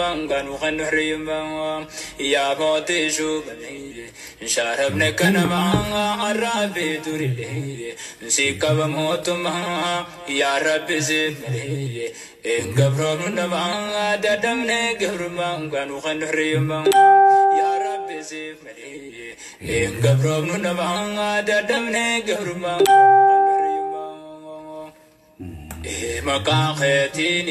Gabrummaan kanuu kan hiriyummaa yaa mootii shuubamee shaarabne kanamaa arraafi turillee si qaba mootummaa yaa rabbi siif malee gabroomnu namaa dadhabne gabrummaan kanuu kan hiriyummaa yaa rabbi siif malee gabroomnu namaa dadhabne gabrummaan kanuu kan hiriyummaa. Maqaa keetiin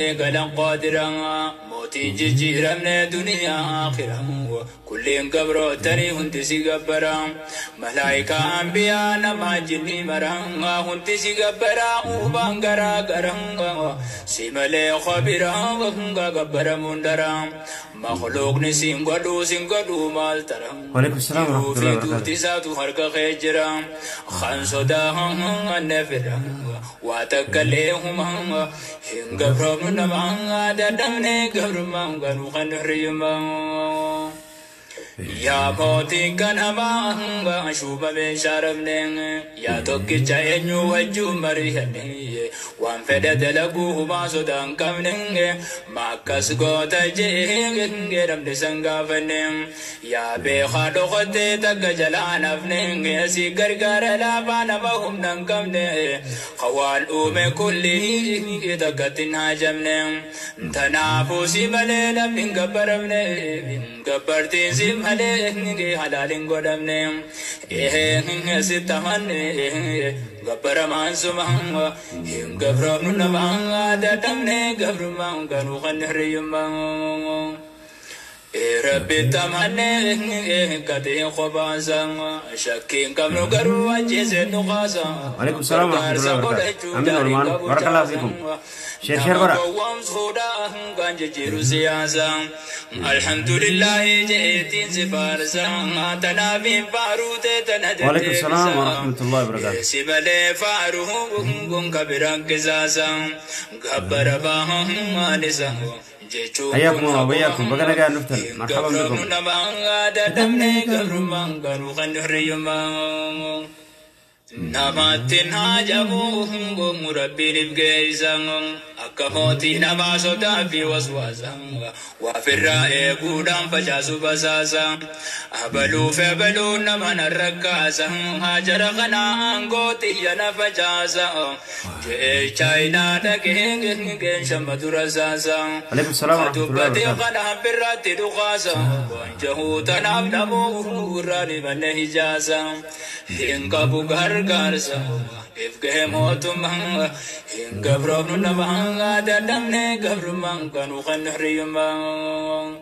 eegalan qaadiraa mootiin jijjiiramne duniyaa akhiraa kulliin gabrootanii hundi si gabbaraa malaayikaa ambiyaa namaa jinni maraa hundi si gabbaraa uubaan garaa garaa si malee khabiraa gabbaramuun daraa makhluuqni siin godhuu siin godhuu maal taraa وعليكم السلام ورحمة jiruu الله fi وبركاته. duuti isaatu harka kee jira kan sodaa hanne fedha waa takkalee humaa hin gabroomnu namaa dadhabne gabrummaan ganuu kan hiriyummaa. Yaa mootii kanamaa shuubamee shaaramne yaa tokkicha eenyu wajjin mari'anne waan fedhe dalaguu humaa sodaa hin qabne maakkas goota jee namni san gaafanne yaa beekaa dhokottee takka jalaa nafne si gargaara laafaa nama humna hin qabne hawaan uume kulli takkatti hin haajamne tanaafuu si malee namni hin gabbaramne gabbartiin si malee halaal hin godhamne si tamanne gabbaramaan suma hin gabroomnu namaa dadhabne gabrummaan ganuu kan hiriyummaa. Rabbi tamanne katee kophaasa shakkiin qabnu garuu ajjeese nu kaasa. وعليكم السلام ورحمة الله وبركاته. أمين ورمان بارك الله فيكم. share share godha. Gowwoomsuudhaan kan jijjiiru siyaasa. Alhamdulillahi jeetiin si faarsa. Tanaaf hin faaruute tana وعليكم السلام ورحمة الله وبركاته. Si malee faaruu kabiraan qisaasa. Gabbara bahaan isa. Jechuun حياكم الله وبياكم baga nagaan dhuftan مرحبا بكم. Dadhabne gabrummaan garuu kan hiriyummaa. Namatti haajamu rabbiin if geessa akka mootii namaa sodaa fi waswaasa waafirraa eeguudhaan facaasu basaasa abaluuf abaluu nama narra kaasa haajara kana aangoo xiyya na facaasa jee chaayinaa dhaqee geenshamma dura saasa. عليكم السلام ورحمة الله Dubbate وبركاته. Kanaaf birratti dhukaasa wanjahuu tanaaf dhabuu irraa dhibanne hijaasa hin qabu gargaarsa if gahee mootummaa hin gabroomnu nama dadhabne gabrummaan kanuu kan hiriyummaa.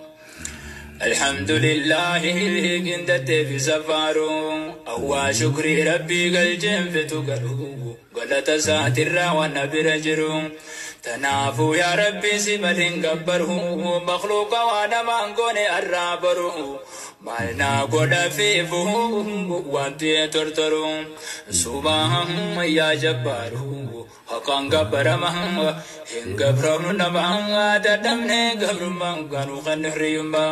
الحمد لله قندت في سفارو أوا شكري ربي قلجم في تقلو قلت ساتر والنبي رجرو تنافو يا ربي سملين قبره مخلوق وانا ما نقوني الرابرو مالنا قد فيفو وانتي ترترو سبحان يا جبارو حقا قبر هن قبرون نما تدمني قبر من كانوا خنحريما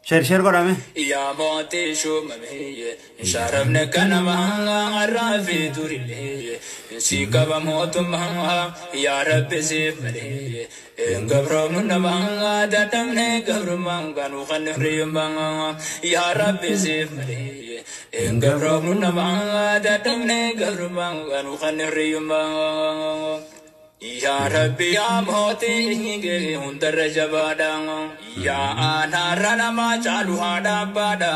share share godhame. Yaa mootii shuumamee shaarabne kanamaa arraafi turillee si qaba mootummaa yaa rabbi siif malee gabroomnu namaa dadhabne gabrummaan kanuu kan hiriyummaa yaa rabbi siif malee gabroomnu namaa dadhabne gabrummaan kanuu kan hiriyummaa. Yaa Rabbi yaa mootii hundarra jabaadha. Yaa aanaarra namaa caalu haadha abbaadha.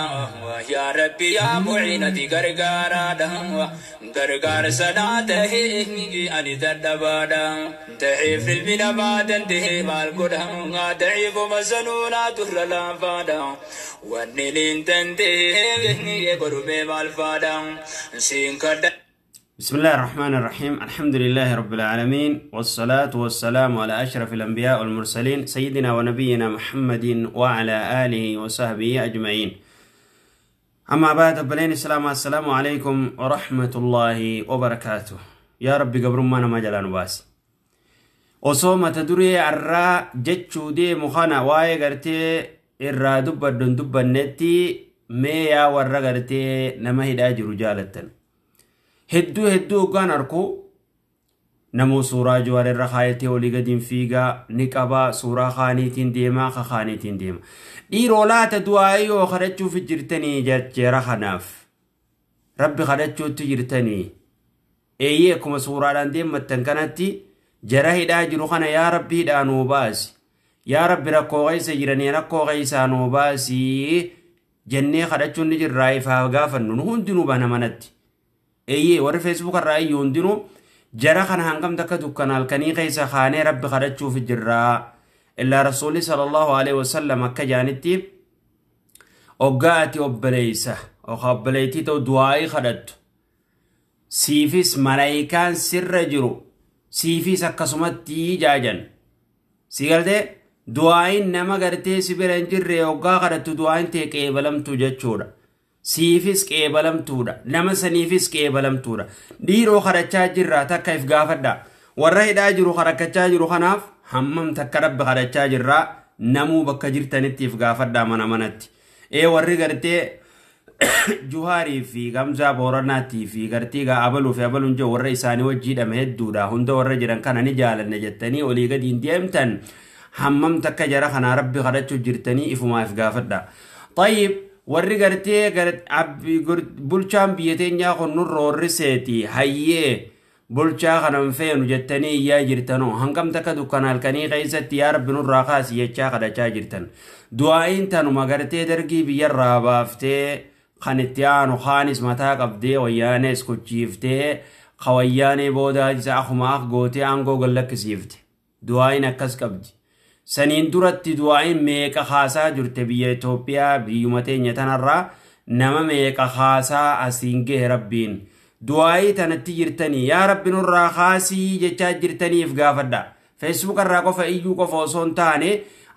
Yaa Rabbi yaa muciinati gargaaraadha. Gargaarsa naa tahee ani dadhabaadha. Daciif ilmi namaa dandahee maal godha. Daciifuma sanuu naa turra laafaadha. Wanni niin dandahee godhumee maal faadha. Siin kadha. بسم الله الرحمن الرحيم، الحمد لله رب العالمين، والصلاة والسلام على أشرف الأنبياء والمرسلين، سيدنا ونبينا محمد وعلى آله وصحبه أجمعين. أما بعد، بلين السلام، السلام عليكم ورحمة الله وبركاته. يا ربي قبر ما ما جلان باس osoo mata duree arraa jechuu deemu kana waa'ee gartee irraa dubbaddu hin dubbannetti, mee yaa warra gartee nama hidhaa jiru jaalattan, hedduu hedduu hoggaan arku. Namuu suuraa Jawaar irra kaayatee olii gadiin fiigaa ni qabaa, suuraa kaaniitiin deemaa, kaaniitiin deema. Dhiiroo laata du'aayii yoo kadhachuuf jirtanii jeera kanaaf rabbi kadhachuutti jirtanii eeyyee akkuma suuraadhaan deemmattan kanatti jara hidhaa jiru kana yaa rabbi hidhaa nuu baasi, yaa rabbi rakkoo keessa jiranii rakkoo keessaa nuu baasi jennee kadhachuun ni jirraa ifaa gaafannu nu hundinuu bana manatti. Eeyyee warri feesbuuk irraa iyyuu hundinuu jara kana hangam takka dukkana halkanii keessa kaanee rabbi kadhachuuf jirraa. Illaa rasuulli sallallahu alaihi wasallam akka jaanitti oggaa ati obboleessa yookaan obboleettii ta'u du'aayii kadhattu siifis malaayikaan sirra jiru siifis akkasumatti jaajan. Si galtee du'aayiin nama gartee si bira hin jirre oggaa kadhattu du'aayiin ta'e qeebalamtu jechuudha. Siifis qeebalamtuudha. Nama saniifis qeebalamtuudha. Dhiiroo kadhachaa jirraa takka if gaafadha. Warra hidhaa jiru kadhachaa jiru kanaaf hammam takka rabbi kadhachaa jirraa namuu bakka jirtanitti if gaafadha mana manatti. Warri gartee Juhaarii fi Gamzaa Booranaatii fi gartii gaa abaluu fi abaluun jiru warra isaanii wajjii hidhame hedduudha. Hunda warra jiran kana ni jaalanna jettanii olii gadi hin deemtan hammam takka jara kanaa rabbi kadhachuu jirtanii ifumaa if gaafadha. Tayyib warri gartee bulchaan biyya teenyaa kun nurra warri seeti hayyee bulchaa kanan feenu jettanii iyyaa jirtanoo hangam takka dukkana halkanii keessatti yaa rabbi nurraa kaasi jechaa kadhachaa jirtan. Du'aa'iin tanuma gartee dargii biyyarraa baaftee kan itti aanu kaanis mataa qabdee wayyaanees kuchiiftee ka wayyaanee boodaa isa akkuma ak gootee aangoo gallakkisiifte. Du'aa'iin akkas qabdi. Saniin duratti du'aa'iin meeqa haasaa jirte biyya Itoophiyaa biyyuma teenya tanarraa nama meeqa haasaa asiin gahe rabbiin. Du'aayii tanatti jirtanii yaa rabbi nurraa kaasii jechaa jirtaniif gaafadha. Feesbuuk irraa qofa iyyuu qofa osoo hin taane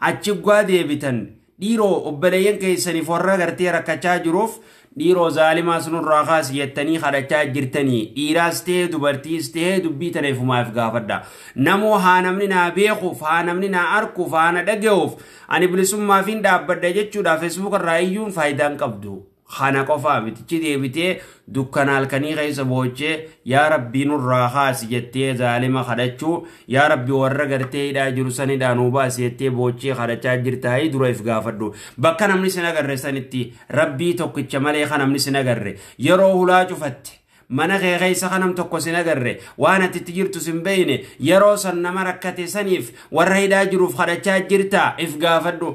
achi ggaa deebitan dhiiroo obboleeyyan keessaniif warra gartee rakkachaa jiruuf dhiiroo zaalimaas nurraa kaasi jettanii kadhachaa jirtanii dhiiraas ta'ee dubartiis ta'ee dubbii tana ifumaaf gaafadha. Namoo haa namni naa beekuuf haa namni naa arkuuf haa na dhaga'uuf ani bilisummaaf hin dhaabbadha jechuudha. Feesbuuk irraa iyyuun faayidaa hin qabdu. Kana qofaa mitichi deebitee dukkana halkanii keessa boochee yaa rabbii nurraa kaasi jettee zaalima kadhachuu yaa rabbi warra gartee hidhaa jiru sanidhaa nuu baasi jettee boochee kadhachaa jirtaayii dura if gaafadhu. Bakka namni sin agarre sanitti rabbii tokkicha malee kan namni sin agarre yeroo hulaa cufatte mana kee keessa kanam tokko sin agarre waan ati itti jirtu sin beeyne yeroo san nama rakkate saniif warra hidhaa jiruuf kadhachaa jirtaa if gaafadhu.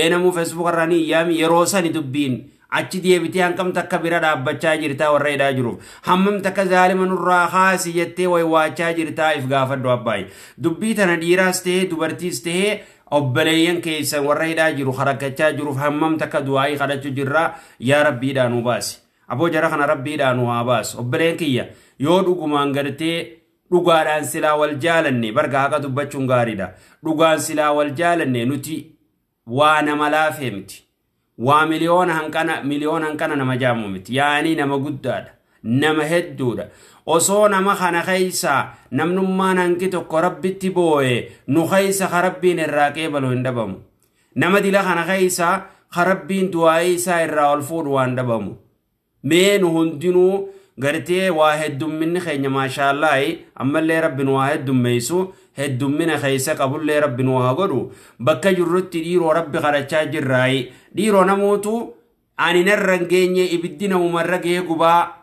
Namuu feesbuuk irraa ni iyyaami yeroo sani dubbiin achi deebitee hangam takka bira dhaabbachaa jirtaa warra hidhaa jiruuf hammam takka zaalima nurraa kaasi jettee waywaachaa jirtaa if gaafadhu abbaayi. Dubbii tana dhiiraas ta'ee dubartiis ta'ee obboleeyyan keessan warra hidhaa jiru harakkachaa jiruuf hammam takka du'aayii kadhachuu jirraa yaa rabbiidhaa nu baasi. Aboo jara kana rabbiidhaa nu haa baasu. Obboleen kiyya yoo dhugumaan gartee dhugaadhaan silaa wal jaalanne barga haqa dubbachuun gaariidha. Dhugaan silaa wal jaalanne nuti waa nama laafee miti. Waa miliyoona hanqana nama jaamu miti. Yaani nama guddaadha. Nama hedduudha. Osoo nama kana keessa namnummaan hanqi tokko rabbitti boo'e nu keessa ka rabbiin irraa qeebalu hin dhabamu. Nama dila kana keessa ka rabbiin du'aa'ii isaa irraa ol fuudhu waan dhabamu. Mee nu hundinuu gartee waa heddumminni keenya maashaallaahi ammallee rabbi nu waa heddummeessu heddummina keessa qabullee rabbi nu haa godhu. Bakka jirrutti dhiiroo rabbi kadhachaa jirraayi. Dhiiroo namootu ani narra hin geenye ibiddi namumarra gahee gubaa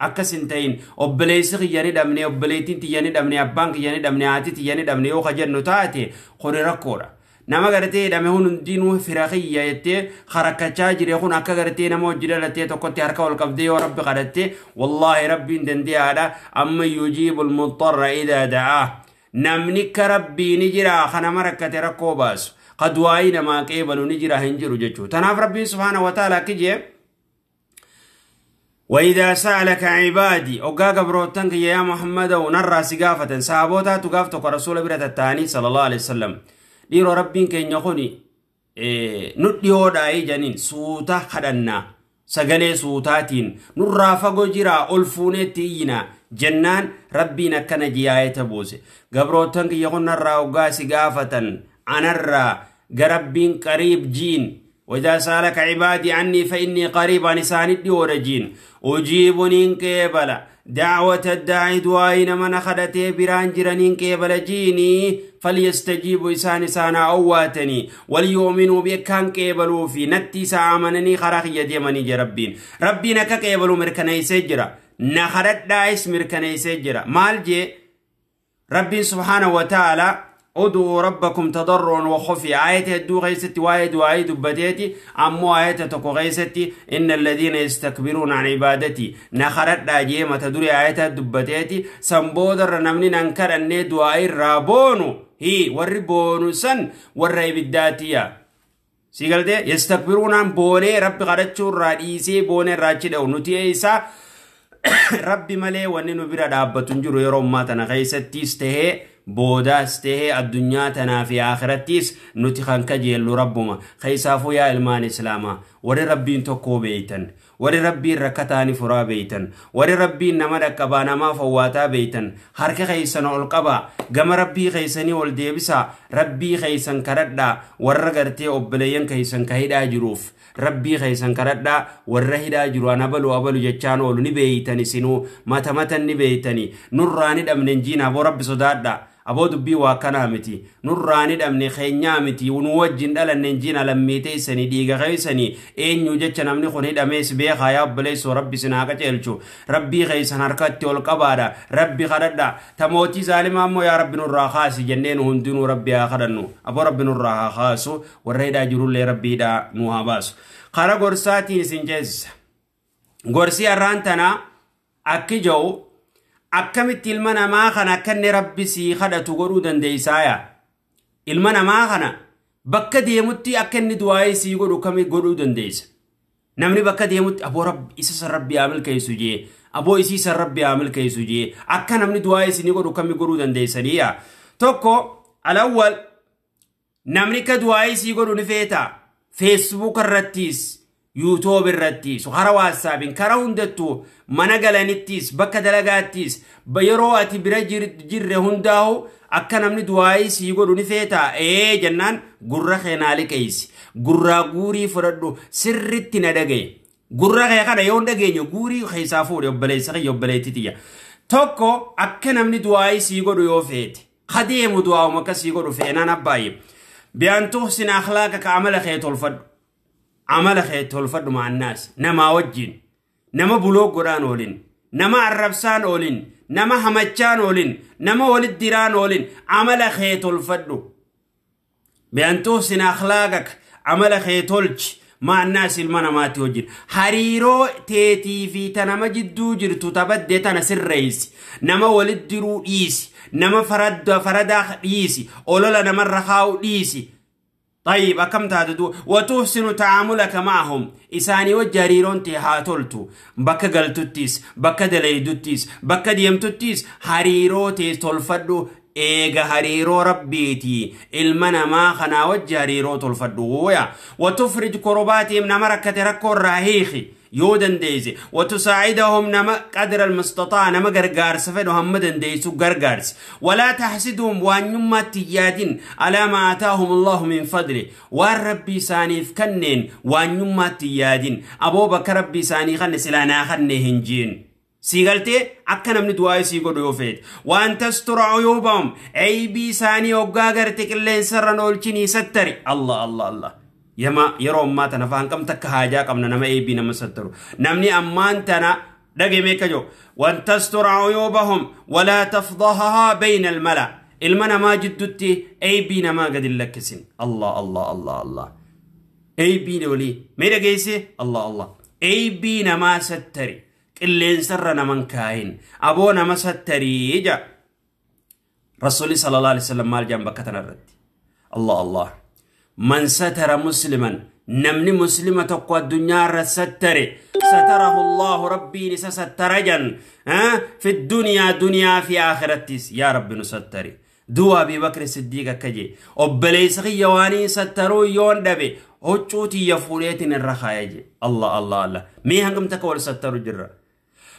akkas hin ta'in obboleessi kiyya ni dhabne obboleettiin tiyya ni dhabne abbaan kiyya ni dhabne haati tiyya ni dhabne yoo ka jennu taate kuni rakkoodha. Nama gartee hidhame hundinuu fira kiyya jettee harakkachaa jire kun akka gartee nama hojii dhalattee tokkotti harka ol qabdee yoo rabbi kadhatte wallaahi rabbiin dandeeyaadha. Amma yujiibul muxxarra idaa da'aa. Namni ka rabbii ni jira ka nama rakkate rakkoo baasu ka du'aayii namaa qeebalu ni jira hin jiru jechuudha. Tanaaf rabbiin subhaana wa ta'ala akki jee وإذا سألك عبادي أوغا قبروتنك يا محمد ونرى سقافة سابوتا تقافتك رسول برة التاني صلى الله عليه وسلم ديرو ربين كي يخوني نديو داي جنين سوتا خدنا سغلي سوتاتين نرى فقو جرا ألفوني تينا جنان ربنا كان جياية تبوسي قبروتنك يخون نرى أوغا سقافة أنرى قربين قريب جين وإذا سألك عبادي عني فإني قريب أنسان ورجين أجيبني كيبلا دعوة الداعي دعائنا من أخذته بران جرانين كيبلا جيني فليستجيبوا إسان إسانا أواتني وليؤمنوا بكان كيبلوا في نتي سامنني خراخ يديمني جربين ربنا كيبلوا مركني سجرا نخرت دايس مركني سجرا مالجي ربي سبحانه وتعالى ادعوا ربكم تضرعا وخفيا آية الدو غيستي وايد وايد بديتي أمو آية تكو غيستي إن الذين يستكبرون عن عبادتي نخرت داجي تدري آية دبتيتي سنبودر نمني ننكر أني دعائي رابونو هي وربونو سن ورّي بالذاتية سيقلتي يستكبرون عن بوني ربي غرتشو الرئيسي بوني راجل أو نتي إيسا ربي ملي وننو برا دابتن جرو يروم ما تنغيستي استهي بوداس تهي الدنيا تنا في آخرتيس نتخان كجيل ربما خيسافو يا إلمان إسلاما وري ربين تكو بيتن وري ربين ركتاني فرا بيتن وري ربين نمدك بانا ما فواتا بيتن حرك خيسن القبا قم ربي خيسني والديبسا ربي خيسن كردا ورغرتي أبليين خيسن كهيدا جروف ربي خيسن كردا ورهيدا جرو أنا بلو أبلو جتشانو نبيتني سنو متى نبيتني نراني دمنجينا أبو ربي صدادا أبو دبي واكنامتي نراني دمني خينيامتي ونوجين دلن نجينا لميتي سني ديغا خيسني إن يجتش نمني خني دميس بيخا يا بليس وربي سناك تلچو ربي خيسن حركتي والقبارة ربي خردا تموتي ظالم أمو يا رب نرا خاسي جنين هندنو ربي آخرنو أبو رب نرا خاسو وريدا جرول ربي دا نوها باس خرا غرساتي سنجز غرسي أرانتنا أكي جو akkamitti ilma namaa kana akka inni rabbi sii kadhatu godhuu dandeessaaya ilma namaa kana bakka deemutti akka inni du'aayii sii godhu kami godhuu dandeessa namni bakka deemutti aboo rabbi isa san rabbi haa milkeessu jee aboo isii san rabbi haa milkeessu jee akka namni du'aayii isinii godhu kami godhuu dandeessaniya tokko alawwal namni ka du'aayii sii godhu ni feeta feesbuuk irrattiis yuutuub irrattiis hara waatsaapiin karaa hundattuu mana galanittiis bakka dalagaattiis yeroo ati bira jirre hundaa'u akka namni du'aayii sii godhu ni feeta ee jennaan gurra kee naa liqeessi gurraa guurii fudhadhu sirritti na dhagaye gurra kee kana yoo hin dhageenye guurii keessaa fuudhe obboleessa kiyya obboleetti tiyya tokko akka namni du'aayii sii godhu yoo feete kadeemu du'aa'uma akka sii godhu feenaan abbaayye biyaan tuhsina akhlaaqaka amala kee tolfadhu عمل خير تولفد مع الناس نما وجين نما بلوغ قران أولين نما عربسان أولين نما همتشان أولين نما ولد ديران أولين عمل خير تولفد بأن تحسن أخلاقك عمل خير تولج مع الناس المنا ما توجين حريرو تيتي في تنما جدو جرتو تبدي تنا رئيس نما ولد درو إيسي نما فرد فردا إيسي أولولا نما رخاو إيسي طيب أكم تعددو وتحسن تعاملك معهم إساني وجريرون تهاتولتو بكا قلتوتيس بكا دليدوتيس بكا ديمتوتيس حريرو تيس تولفدو إيغا حريرو ربيتي المنا ما خنا وجريرو تولفدو وتفرج كرباتهم نمركة ركو الراهيخي يودن ديزي وتساعدهم نما قدر المستطاع نما غرغار سفدو همدن ديسو غرغارس ولا تحسدهم وان يما تيادين على ما آتاهم الله من فضله والربي سانيف كنين وان يما تيادين أبو بكر ربي ساني خن سلانا خن هنجين سيغلتي أكنا من دواي سيغو يوفيت وان تستر عيوبهم عيبي ساني وغاغرتك اللين سرنولچني ستري الله الله الله يما يرو ما تنا فان كم تك حاجة كم نما أي بي نما سترو نمني أمان تنا دقي ميكجو وان تستر عيوبهم ولا تفضحها بين الملأ المنا ما جدتي أي بي نما قد لكسين الله الله الله الله أي بي نولي ميدا جيسي الله الله أي بي نما ستري اللي سرنا من كاين أبونا ما ستري جا رسولي صلى الله عليه وسلم مال جنبك تنرد الله الله من ستر مسلما نمني مسلمة تقوى الدنيا ستري ستره الله ربي نسسترجا في الدنيا دنيا في آخرتيس يا رب نستري دو أبي بكر الصديق كجي أبليس غيواني سترو يون دبي هجوتي يفوليتين الرخايجي الله الله الله مي هنگم تكول سترو جرا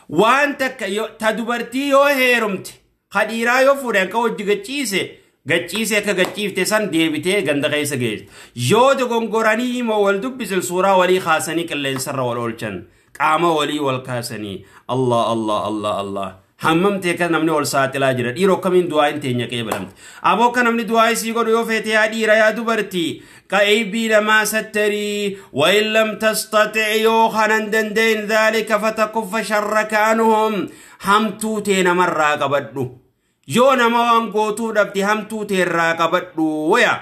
وان تك تدبرتي يو هيرمت خديرا يو فورين كو جيسي Gachiisee akka gachiifte san deebitee ganda keessa geesse. Yoo dogongoranii immoo wal dubbisan suuraa walii kaasanii qilleensarra wal oolchan. Qaama walii wal kaasanii. Allah Allah Allah Allah. Hammamtee kan namni wal saaxilaa jira. Dhiiroo akkamiin du'aa hin teenya qeebalamte. Aboo akka namni du'aa isii godhu yoo feete yaa dhiira yaa dubartii. Qa'eebii namaa sattarii. Wa in lam tastatic yoo kanan danda'in dhaalika fatakuffa sharraka anhum. Hamtuu tee namarraa qabadhu. Yoo nama waan gootuu dhabde hamtuu teerraa qabadhu waya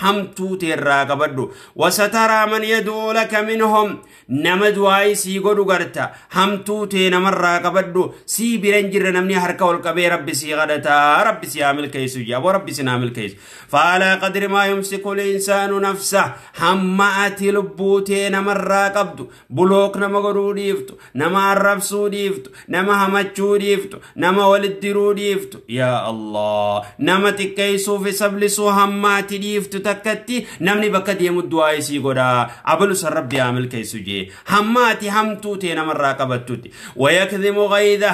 hamtuu teerraa qabadhu. Wasataraa man yad'uu laka minhum nama du'aa sii godhu garta hamtuu tee namarraa qabadhu sii bira hin jirre namni harka ol qabee rabbi sii kadhataa rabbi sii haa milkeessu jee aboo rabbi si haa milkeessu. Faalaa qadri maa yumsiku linsaanu nafsa hamma ati lubbuu tee namarraa qabdu bulook nama godhuu dhiiftu nama arrabsuu dhiiftu nama hamachuu dhiiftu nama walitti diruu dhiiftu yaa Allah nama xiqqeessuuf sablisuu hamma ati dhiiftu takkatti namni bakka deemu du'aa isii godhaa abalu san rabbi haa milkeessu jee hamma ati hamtuu tee namarraa qabattutti wayakdhimu ghayda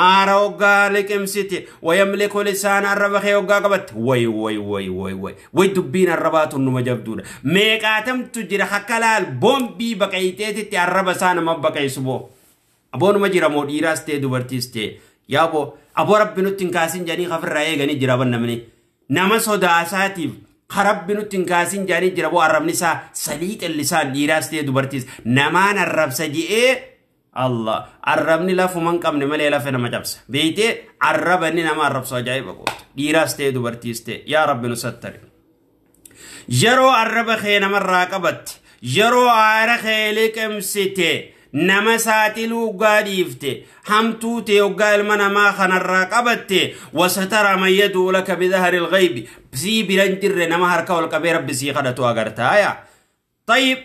aara hoggaa liqimsite wayamliku lisaana arraba kee hoggaa qabatte way way way way way way dubbiin arrabaa tun numa jabduudha meeqaatamtu jira akka laal boombii baqayteetitti arraba isaa nama baqaysu boo aboonuma jira moo dhiiraas ta'e dubartiis ta'e yaa boo aboo rabbi nutti hin kaasin jedhanii kafirraa eeganii jira ban namni nama sodaasaatiif rabbi nutti hin kaasin jedhanii jira boo arrabni isaa saliixa lisaan dhiiraas ta'e dubartiis namaan arrabsa je'ee Allah arrabni lafuma hin qabne malee lafa nama cabsa beeytee arraba inni nama arrabsu ajaa'iba goota dhiiraas ta'e dubartiis ta'e yaa rabbi nu sattari yeroo arraba kee namarraa qabatte yeroo aara kee liqimsite nama saaxiluu hoggaa dhiifte hamtuu ta'e hoggaa ilma namaa kanarraa qabatte wasatara man yad'uu laka bidahri lghaybi sii bira hin jirre nama harka ol qabee rabbi sii kadhatu agartaaya. طيب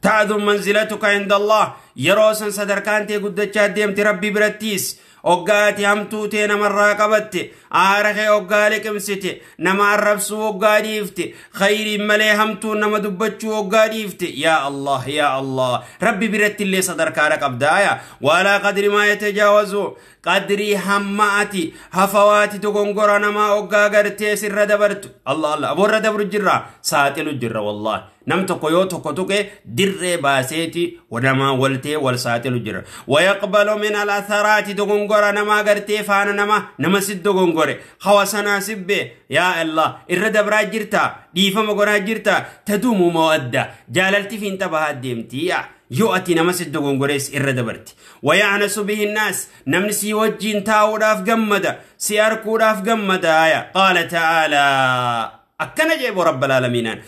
تعظم منزلتك عند الله يروسن صدركان تي قدچا ديمتي ربي برتيس hoggaati hamtuu tee namarraa qabatte aara kee hoggaa liqimsite nama arrabsuu hoggaa dhiifte khayriin malee hamtuun nama dubbachuu hoggaa dhiifte yaa Allah yaa Allah rabbi biratti illee sadarkaadha qabdaaya walaa qadri maa yatajaawazu qadrii hamma ati hafawaati dogongora namaa hoggaa gartee sirra dabartu Allah Allah aboorra dabru jirra saaxilu jirra wallahi nam tokko yoo tokko tuqe dirree baaseeti namaa waltee wal saaxilu jira wayaqbalu min alatharaati dogongora namaa gartee faana nama nama si dogongore hawa sanaa sibbe yaa Allah irra dabraa jirta dhiifama godhaa jirta taduumu mawadda jaalalti fiinxa bahaa deemti yaa yoo ati nama si dogongores irra dabarti wayacnasu bihi nnaas namni sii wajjiin taa'uudhaaf gammada si arkuudhaaf gammada qaala ta'aalaa akkana jeebo rabbal aalamiinaan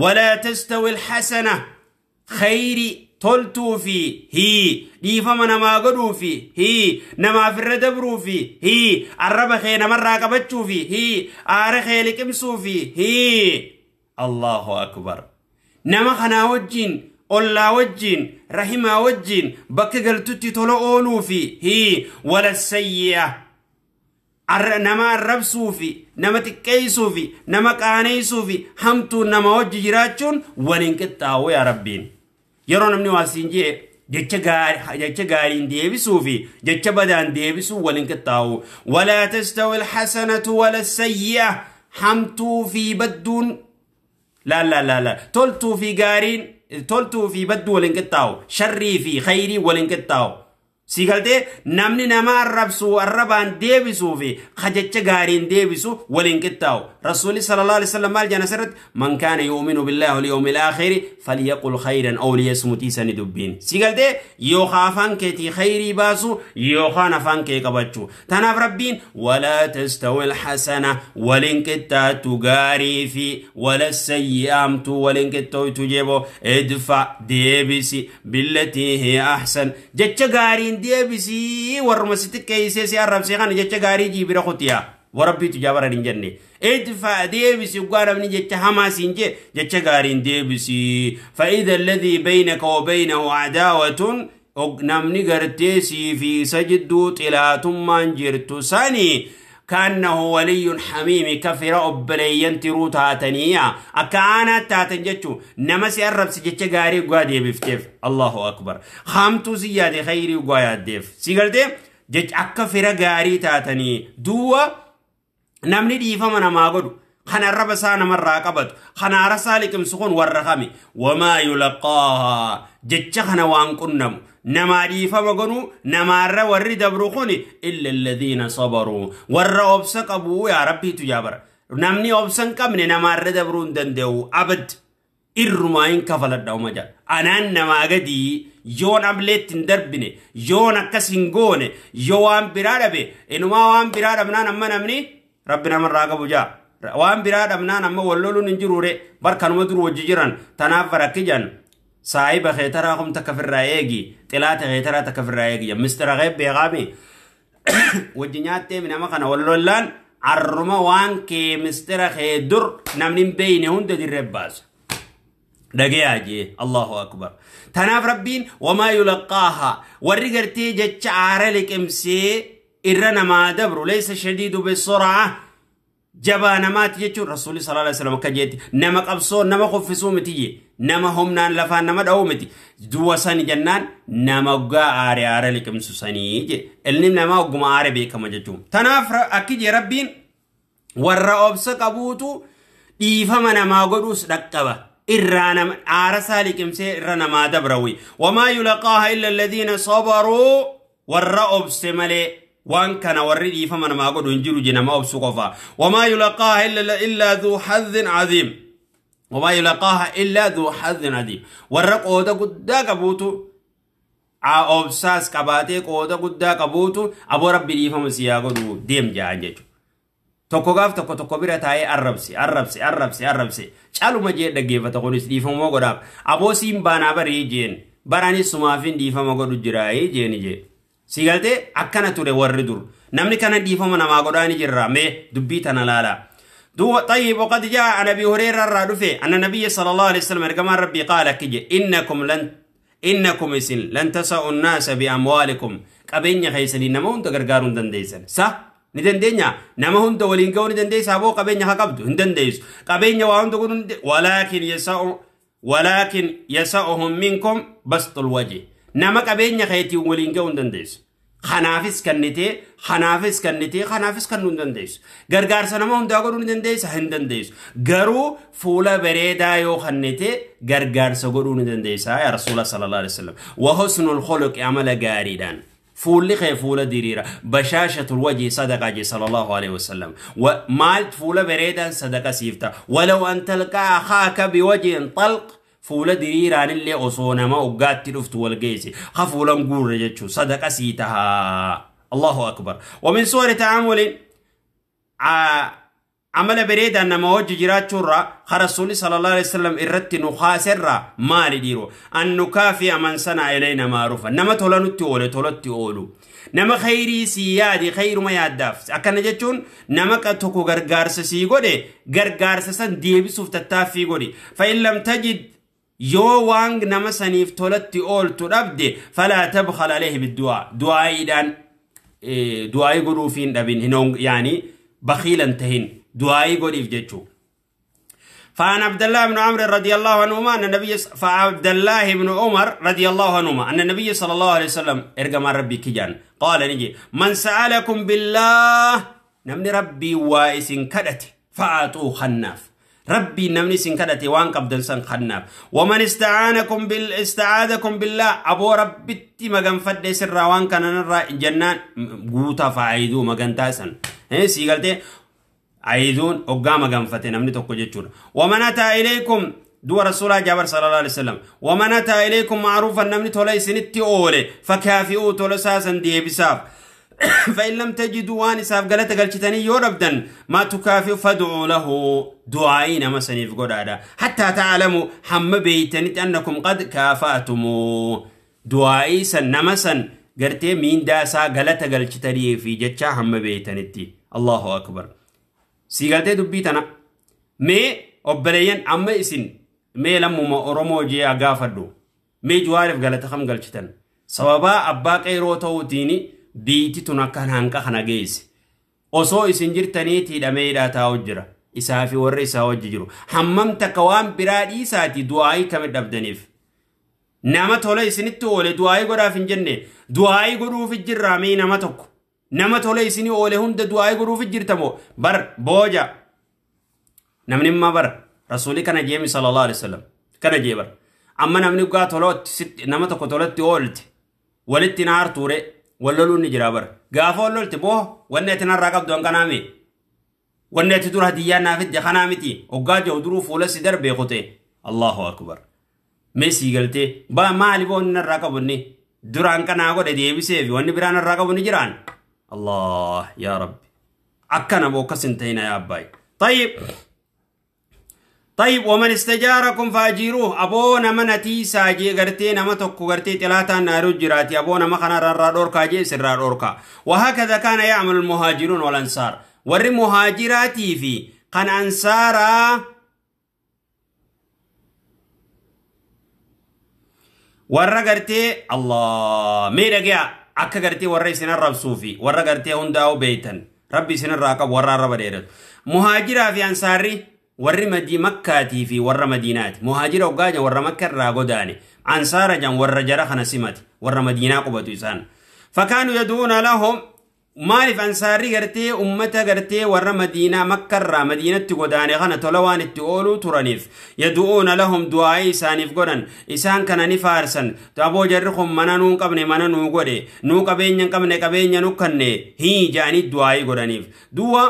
ولا تستوي الحسنة خيري تلتو في هي ديفما نما قدو في هي نما في الدبرو في هي الرب خي نما راقبتشو في هي آر لكمسو في هي الله أكبر نما خنا وجين أولا وجين رحمة وجين بك قلتتي تلو أولو في هي ولا السيئة nama arrabsuu fi nama xiqqeessuu fi nama qaaneessuu fi hamtuun nama wajji jiraachuun waliin qixxaawu yaa rabbiin. Yeroo namni waa siin jee jecha gaariin deebisuu fi jecha badaan deebisuu waliin qixxaawu. Walaa tastawi alxasanatu wala sayyi'a hamtuu fi badduun laa laa laa laa toltuu fi gaariin toltuu fi badduu waliin qixxaawu sharrii fi khayrii waliin qixxaawu. Si galtee namni nama arrabsu arrabaan deebisuu fi kajacha gaariin deebisu waliin qixxaawu. Rasuulli sallallahu alaihi wasallam maal jedhan asirratti man kaana yu'minu billahi wal yawmil aakhiri falyaqul khayran aw liyasmut isani dubbiin. Si galtee yookaan afaan keetii khayrii baasu yookaan afaan kee qabachuu. Tanaaf rabbiin walaa tastawi alhasana waliin qixxaatu gaarii fi wala sayyi'aamtu waliin qixxooytu jeebo idfa deebisi billatii hiya ahsan jecha gaariin deebisii warruma si xiqqeessee si arrabsee kana jecha gaarii jiibira kutiyaa warabbiitu jaabara hin jenne idfa deebisi dhugaa namni jecha hamaa siin jee jecha gaariin deebisii fa'ida alladhii baynaka wa baynahu adaawatun namni gartee sii fi isa jidduu xilaatummaan jirtu sanii كأنه ولي حميم كفر أبليين ترو تاتنيا أكانا تاتن جتشو نمسي الرب سجتش غاري قادي بفتف الله أكبر خامتو زيادة خيري قايد ديف سيقلتي جتش أكفر غاري تاتني دوا Namni dhiifama namaa godhu kana arraba isaa namarraa qabatu kana aara isaa liqimsu kun warra kami? Wamaa yulaqaahaa, jecha kana waan qunnamu namaa dhiifama godhu namaarra warri dabru kun illa alladhiina sabaruu, warra obsa qabu. Yaa Rabbiitu jaabara, namni obsa hin qabne namaarra dabruu hin danda'u abad. Irrumaa hin kafaladha uma jedha. Anaan namaa gadii yoon ableetti hin darbine, yoon akkas hin goone, yoo waan biraa dhabe, inumaa waan biraa dhabnaan amma namni Rabbi namarraa qabu jaa. Waan biraa dhabnaan amma wal loluun hin jiruure barkanuma dur wajji jiran. Tanaaf barakki jan saahiba keetaraa kum takka firraa eegi, xilaata keetaraa takka firraa eegi, mistira kee beekaami wajji nyaattee nama kana wal lollaan arruma waan kee mistira kee dur namni hin beeyne hunda dirree baasa. Dhagayaa jee, Allahu akbar. Tanaaf Rabbiin wamaa yulaqqaaha, warri gartee jecha aara liqimsee irra namaa dabru, laysa shadiidu bisur'a, jabaa namaati jechuun Rasuulli sallallahu alaihi wasallam akka jeetti nama qabsoo nama kuffisuu miti jee, nama humnaan lafaan nama dha'uu miti, duwa sani jennaan nama oggaa aare aara liqimsu sanii jee. Ilmi namaa ogguma aare beekama jechuun. Tanaaf akki jee Rabbiin warra obsa qabuutu dhiifama namaa godhuus dhaqqaba. Irraa nama aara isaa liqimsee irra namaa dabrawi. Wamaa yulaqaaha illa alladhiina sabaruu, warra obse malee waan kana warri dhiifama namaa godhu hin jiru je, nama obsu qofa. Wamaa yulaqaaha illaa dhuu hadhin cadiim. Wamaa yulaqaaha illaa dhuu hadhin cadiim, warra qooda guddaa qabuutu, obsaas qabaatee qooda guddaa qabuutu. Aboo Rabbi dhiifama si haa godhu deem ja'an jechuudha. Tokko gaaf tokko tokko bira taa'ee arrabse arrabse arrabse arrabse, caluma jee dhaggeeffata. Kunis dhiifama godhaaf. Aboo siin baanaa barii jeen, baraanis sumaafin dhiifama godhu jiraayii jeeni jee. Si galtee? Akkana ture warri dur. Namni kana dhiifama namaa godhaa ni jirra. Mee dubbii tana laalaa. طيب، وقد جاء عن ابي هريره الرادفي ان النبي صلى الله عليه وسلم ارجمان ربي قال كجي انكم لن انكم اسن لن تسعوا الناس باموالكم، qabeenya keessanii nama hunda gargaaruu hin dandeessan. Sa ni dandeenya? Nama hunda waliin ga'uu ni dandeessa? Aboo qabeenya haa qabdu hin dandeessu. Qabeenya waa hunda godhuu, walaakin yasa'uhum minkum basxul wajhi. Nama qabeenya keetiin waliin ga'uu hin dandeessu. Kanaafis kennitee, kanaafis kennitee, kanaafis kennuu hin dandeessu. Gargaarsa nama hundaa godhuu ni dandeessa? Hin dandeessu. Garuu fuula bareedaa yoo kennite gargaarsa godhuu ni dandeessa. Yaa Rasuula sallallahu alaihi wasallam. Wa husnul khuluqi, amala gaariidhaan. Fuulli kee fuula diriira. Bashaashatul wajhi sadaqa je sallallahu alaihi wasallam. Maal fuula bareedaan sadaqa siifta. Walaw an talqaa akhaaka biwajhin talq, fuula diriiraan illee osoo nama oggaatti dhuftu wal geesse ha fuulan guurre jechuun sadaqa sii tahaa. Allahu akbar. Wamin suwari ta'amulin, amala bareedaan nama wajji jiraachuurraa ka Rasuulli sallallahu alaihi wasallam irratti nu kaaserraa maali dhiiroo? An nukaafi man sana ilayna maarufa, nama tola nutti oole tolatti oolu, nama khayrii sii yaadi khayruma yaaddaaf. Akkana jechuun nama tokko gargaarsa sii godhe gargaarsa san deebisuuf tattaaffii godhi. Fa in lam tajid, yoo waan nama saniif tolatti ooltu dhabde, falaa tabkhal alayhi biddu'aa, du'aa'iidhaan du'aa'ii godhuufi hin dhabin, yaani bakhiilan tahin, du'aa'ii godhiif jechuu. فعن عبد الله بن عمرو رضي الله عنهما أن النبي، فعبد الله بن عمر رضي الله عنهما أن النبي صلى الله عليه وسلم ارجم ربي كجان قال نجي من سألكم بالله، نمني ربي وائس كدت، فأعطوه خناف. ربي نمني سن كدت وان قبدن سن خناف. ومن استعانكم بال استعاذكم بالله، أبو ربي مغن فد سر وان كان نرى جنان غوتا، فايدو مغن تاسن سيغلتي عيدون oggaa maganfate namni tokko jechuudha. ومن أتى إليكم du'a rasuulaa jaabar sallallahu alaihi wasallam ومن أتى إليكم معروفا، namni tola isinitti oole، فكافئوا، tola isaasan deebisaaf. فإن لم تجدوا، waan isaaf galata galchitanii yoo dhabdan، ما تكافئ، فادعوا له، du'aa'ii nama saniif godhaadha. حتى تعلموا، hamma beeytanitti، أنكم قد كافأتموه، du'aa'ii san nama san gartee miindaa isaa galata galchitanii fi jecha hamma beeytanitti. Allahu akbar. Sii galtee dubbii tana? Mee obboleeyyan, amma isin mee lammuma Oromoo jee gaafadhu, mee Jawaariif galata kam galchitan? Sababaa abbaa qeeroo ta'uutiin biitti tun akkan hanqa kana geesse. Osoo isin jirtaniitii hidhameedhaa taa'u jira. Isaa fi warri isaa wajji jiru. Hammam takka waan biraa dhiisaati du'aayii kamit dhabdaniif? Nama tola isinitti oole du'aayii godhaaf hin jenne. Du'aayii godhuuf jirraa mee nama tokko. Nama tola isinii oole hunda du'aa godhuuf jirtamoo bar booja. Namni imma bar rasuulii kana jeemi sallallahu alaihi wasallam kana jee bar. Amma namni dhugaa tolootti nama tokko tolatti oolte walitti naar ture wal loluun ni jira bar. Gaafa wal lolte boo wanni ati narraa qabdu hanqanaame. Wanni ati dura hadiyyaa naaf itti kanaa miti hoggaa jiru duruu fuula si darbee kute. Allahu akbar. Mee sii galtee ba maali boo inni narraa qabu inni duraan kanaa godhe deebisee fi wanni biraa narraa qabu ni jiraan. Allah yaa Rabbi. Akkana boo akkas hin ta'ina yaa abbaay. طيب طيب ومن استجاركم فاجيروه أبونا من تيسا جي غرتي نما توكو غرتي تلاتا نارو جراتي أبونا ما خنا رارا دوركا جي سرا دوركا. وهكذا كان يعمل المهاجرون والأنصار ور مهاجراتي في قن أنصارا ور غرتي الله ميرجع أكا غرتي ور سن الرب صوفي ور غرتي هنداو بيتن ربي سن الراقب ور رب ديرت مهاجرة في أنصاري warri makkaatii fi warra madiinaati. Muhaajira hoggaa warra makka irraa godaane. Ansaara jan warra jara kana simati. Warra madiinaa qubatu isaan. Fakaanu yaduuna lahum maaliif ansaarri gartee ummata gartee warra madiinaa makka irraa madiinatti godaane kana tola waan itti ooluu turaniif yadu'uuna lahum du'aa'ii isaaniif godhan isaan kana ni faarsan. Aboo jarri kun mana nuu qabne mana nuu godhe nuu qabeenya hin qabne qabeenya nu kanne hii ja'anii du'aa'ii godhaniif. Du'a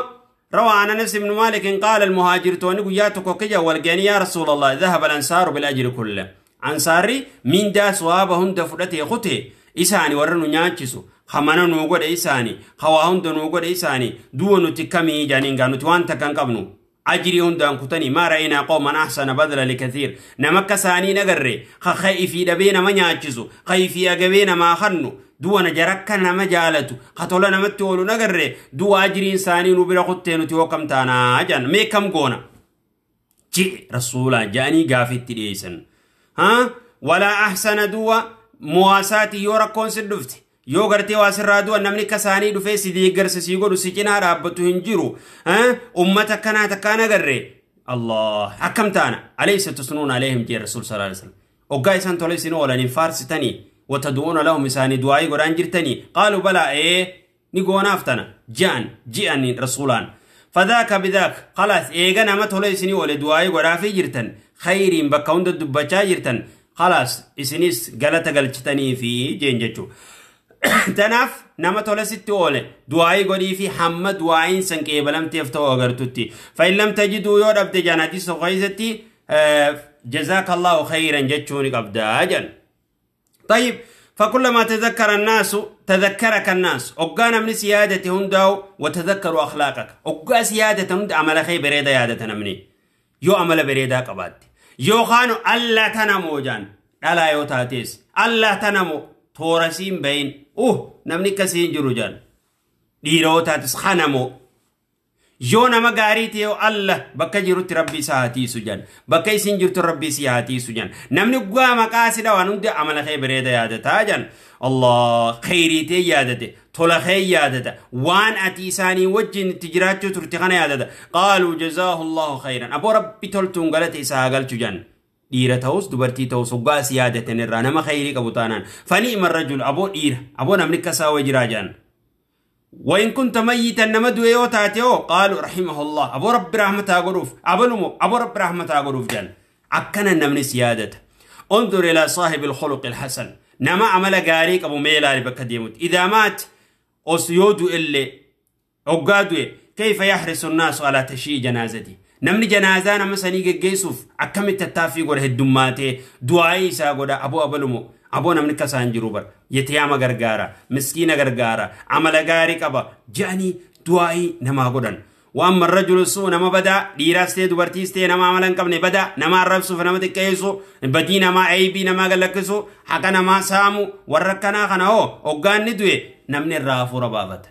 روى عن أنس بن مالك قال المهاجر توني قياتك كجا والجاني يا رسول الله ذهب الأنصار بالأجر كله. أنصاري من دا صوابهم دفرته خطي إساني ورنو نياتشسو خمانا نوغد إساني خواهن نوغد إساني دونو تكمي جانين قانو توانتا كان قبنو أجري هندان كتني ما رأينا قوما أحسن بذل لكثير نمك ساني نغري خخيفي دبينا ما نياتشسو خيفي أقبينا ما خنو دونا جركنا نما جالتو خطولا نمتولو نغري دو أجري إنساني نبرا خطينو تيوكم تانا جان ميكم قونا جي رسولا جاني قافت تليسن ها ولا أحسن دوا مواساتي يورا سدفت yoo gartee waa sirraa du'an namni kasaanii dhufee si deeggarsa sii godhu si cinaa dhaabbatu hin jiru. Ummata akkanaa takkaan agarre Allah akkam taana alaysa tusnuuna alayhim jee rasuul sallallahu alaihi wasallam hoggaa isaan tola isin oolaniin faarsitanii watadu'uuna lahum isaanii du'aayii godhaan jirtanii qaaluu balaa ee ni goonaaf tana ji'an ji'an rasuulaan fadaaka bidaak khalaas eega nama tola isinii oole du'aayii godhaafii jirtan khayriin bakka hunda dubbachaa jirtan khalaas isinis galata galchitanii fi jeen jechuu. Tanaaf nama tola sitti oole du'aayii godhii fi hamma du'aayiin san qeebalamteef ta'uu agartutti. Fa'in lam tajiduu yoo dhabde jaan hadiisa tokko keessatti jazaakallahu khayran jechuun qabdaa jedhan. طيب فكلما تذكر الناس تذكرك الناس أقانا من سيادة هنداو وتذكروا أخلاقك أقا سيادة هند عمل خير بريدة يادة نمني يو عمل بريدة قبات يو خانو ألا تنمو جان ألا يو تاتيس ألا تنمو تورسين بين أوه نمني كسين جروجان ديرو تاتيس خانمو yoo nama gaarii ta'e Allah bakka jirutti rabbi isaa haa tiisu jan bakka isin jirtu rabbi isii haa tiisu jan namni dhugaa maqaa si dhawaan hundi amala kee bareeda yaadataa jan Allah khayrii ta'e yaadate tola kee yaadata waan ati isaanii wajjin itti jiraachuu turte kana yaadata qaaluu jazaahu Allahu khayran aboo rabbi toltuun galata isaa haa galchu jan dhiira ta'us dubartii ta'us hoggaa si yaadatan irraa nama khayrii qabu taanaan fani'ima rajul aboo dhiira aboo namni akkasaa wayi jiraa jan وإن كنت ميتا نمدو يوتاتيو قالوا رحمه الله أبو رب رحمته غروف أبلمو أبو رب رحمته غروف جن أكنا نمني سيادته انظر إلى صاحب الخلق الحسن نما عمل غاريك أبو ميلاري بكديموت إذا مات أسيودو اللي أقادو كيف يحرص الناس على تشييع جنازتي نمني جنازانا مثلا يجيسوف أكمل تتافي غره الدماتي دعائي ساغودا أبو أبلمو أبو نمني كسان جروبر يتيام غرغارا مسكين غرغارا عمل غاري قبا جاني دعائي نما غدن وأما الرجل السوء نما بدا ديراستي دبرتيستي نما عملن قبني بدا نما الربسو فنما تكيسو بدي نما عيبي نما غلكسو حقا نما سامو وركنا خنا هو اوغان ندوي نمني الرافو ربافت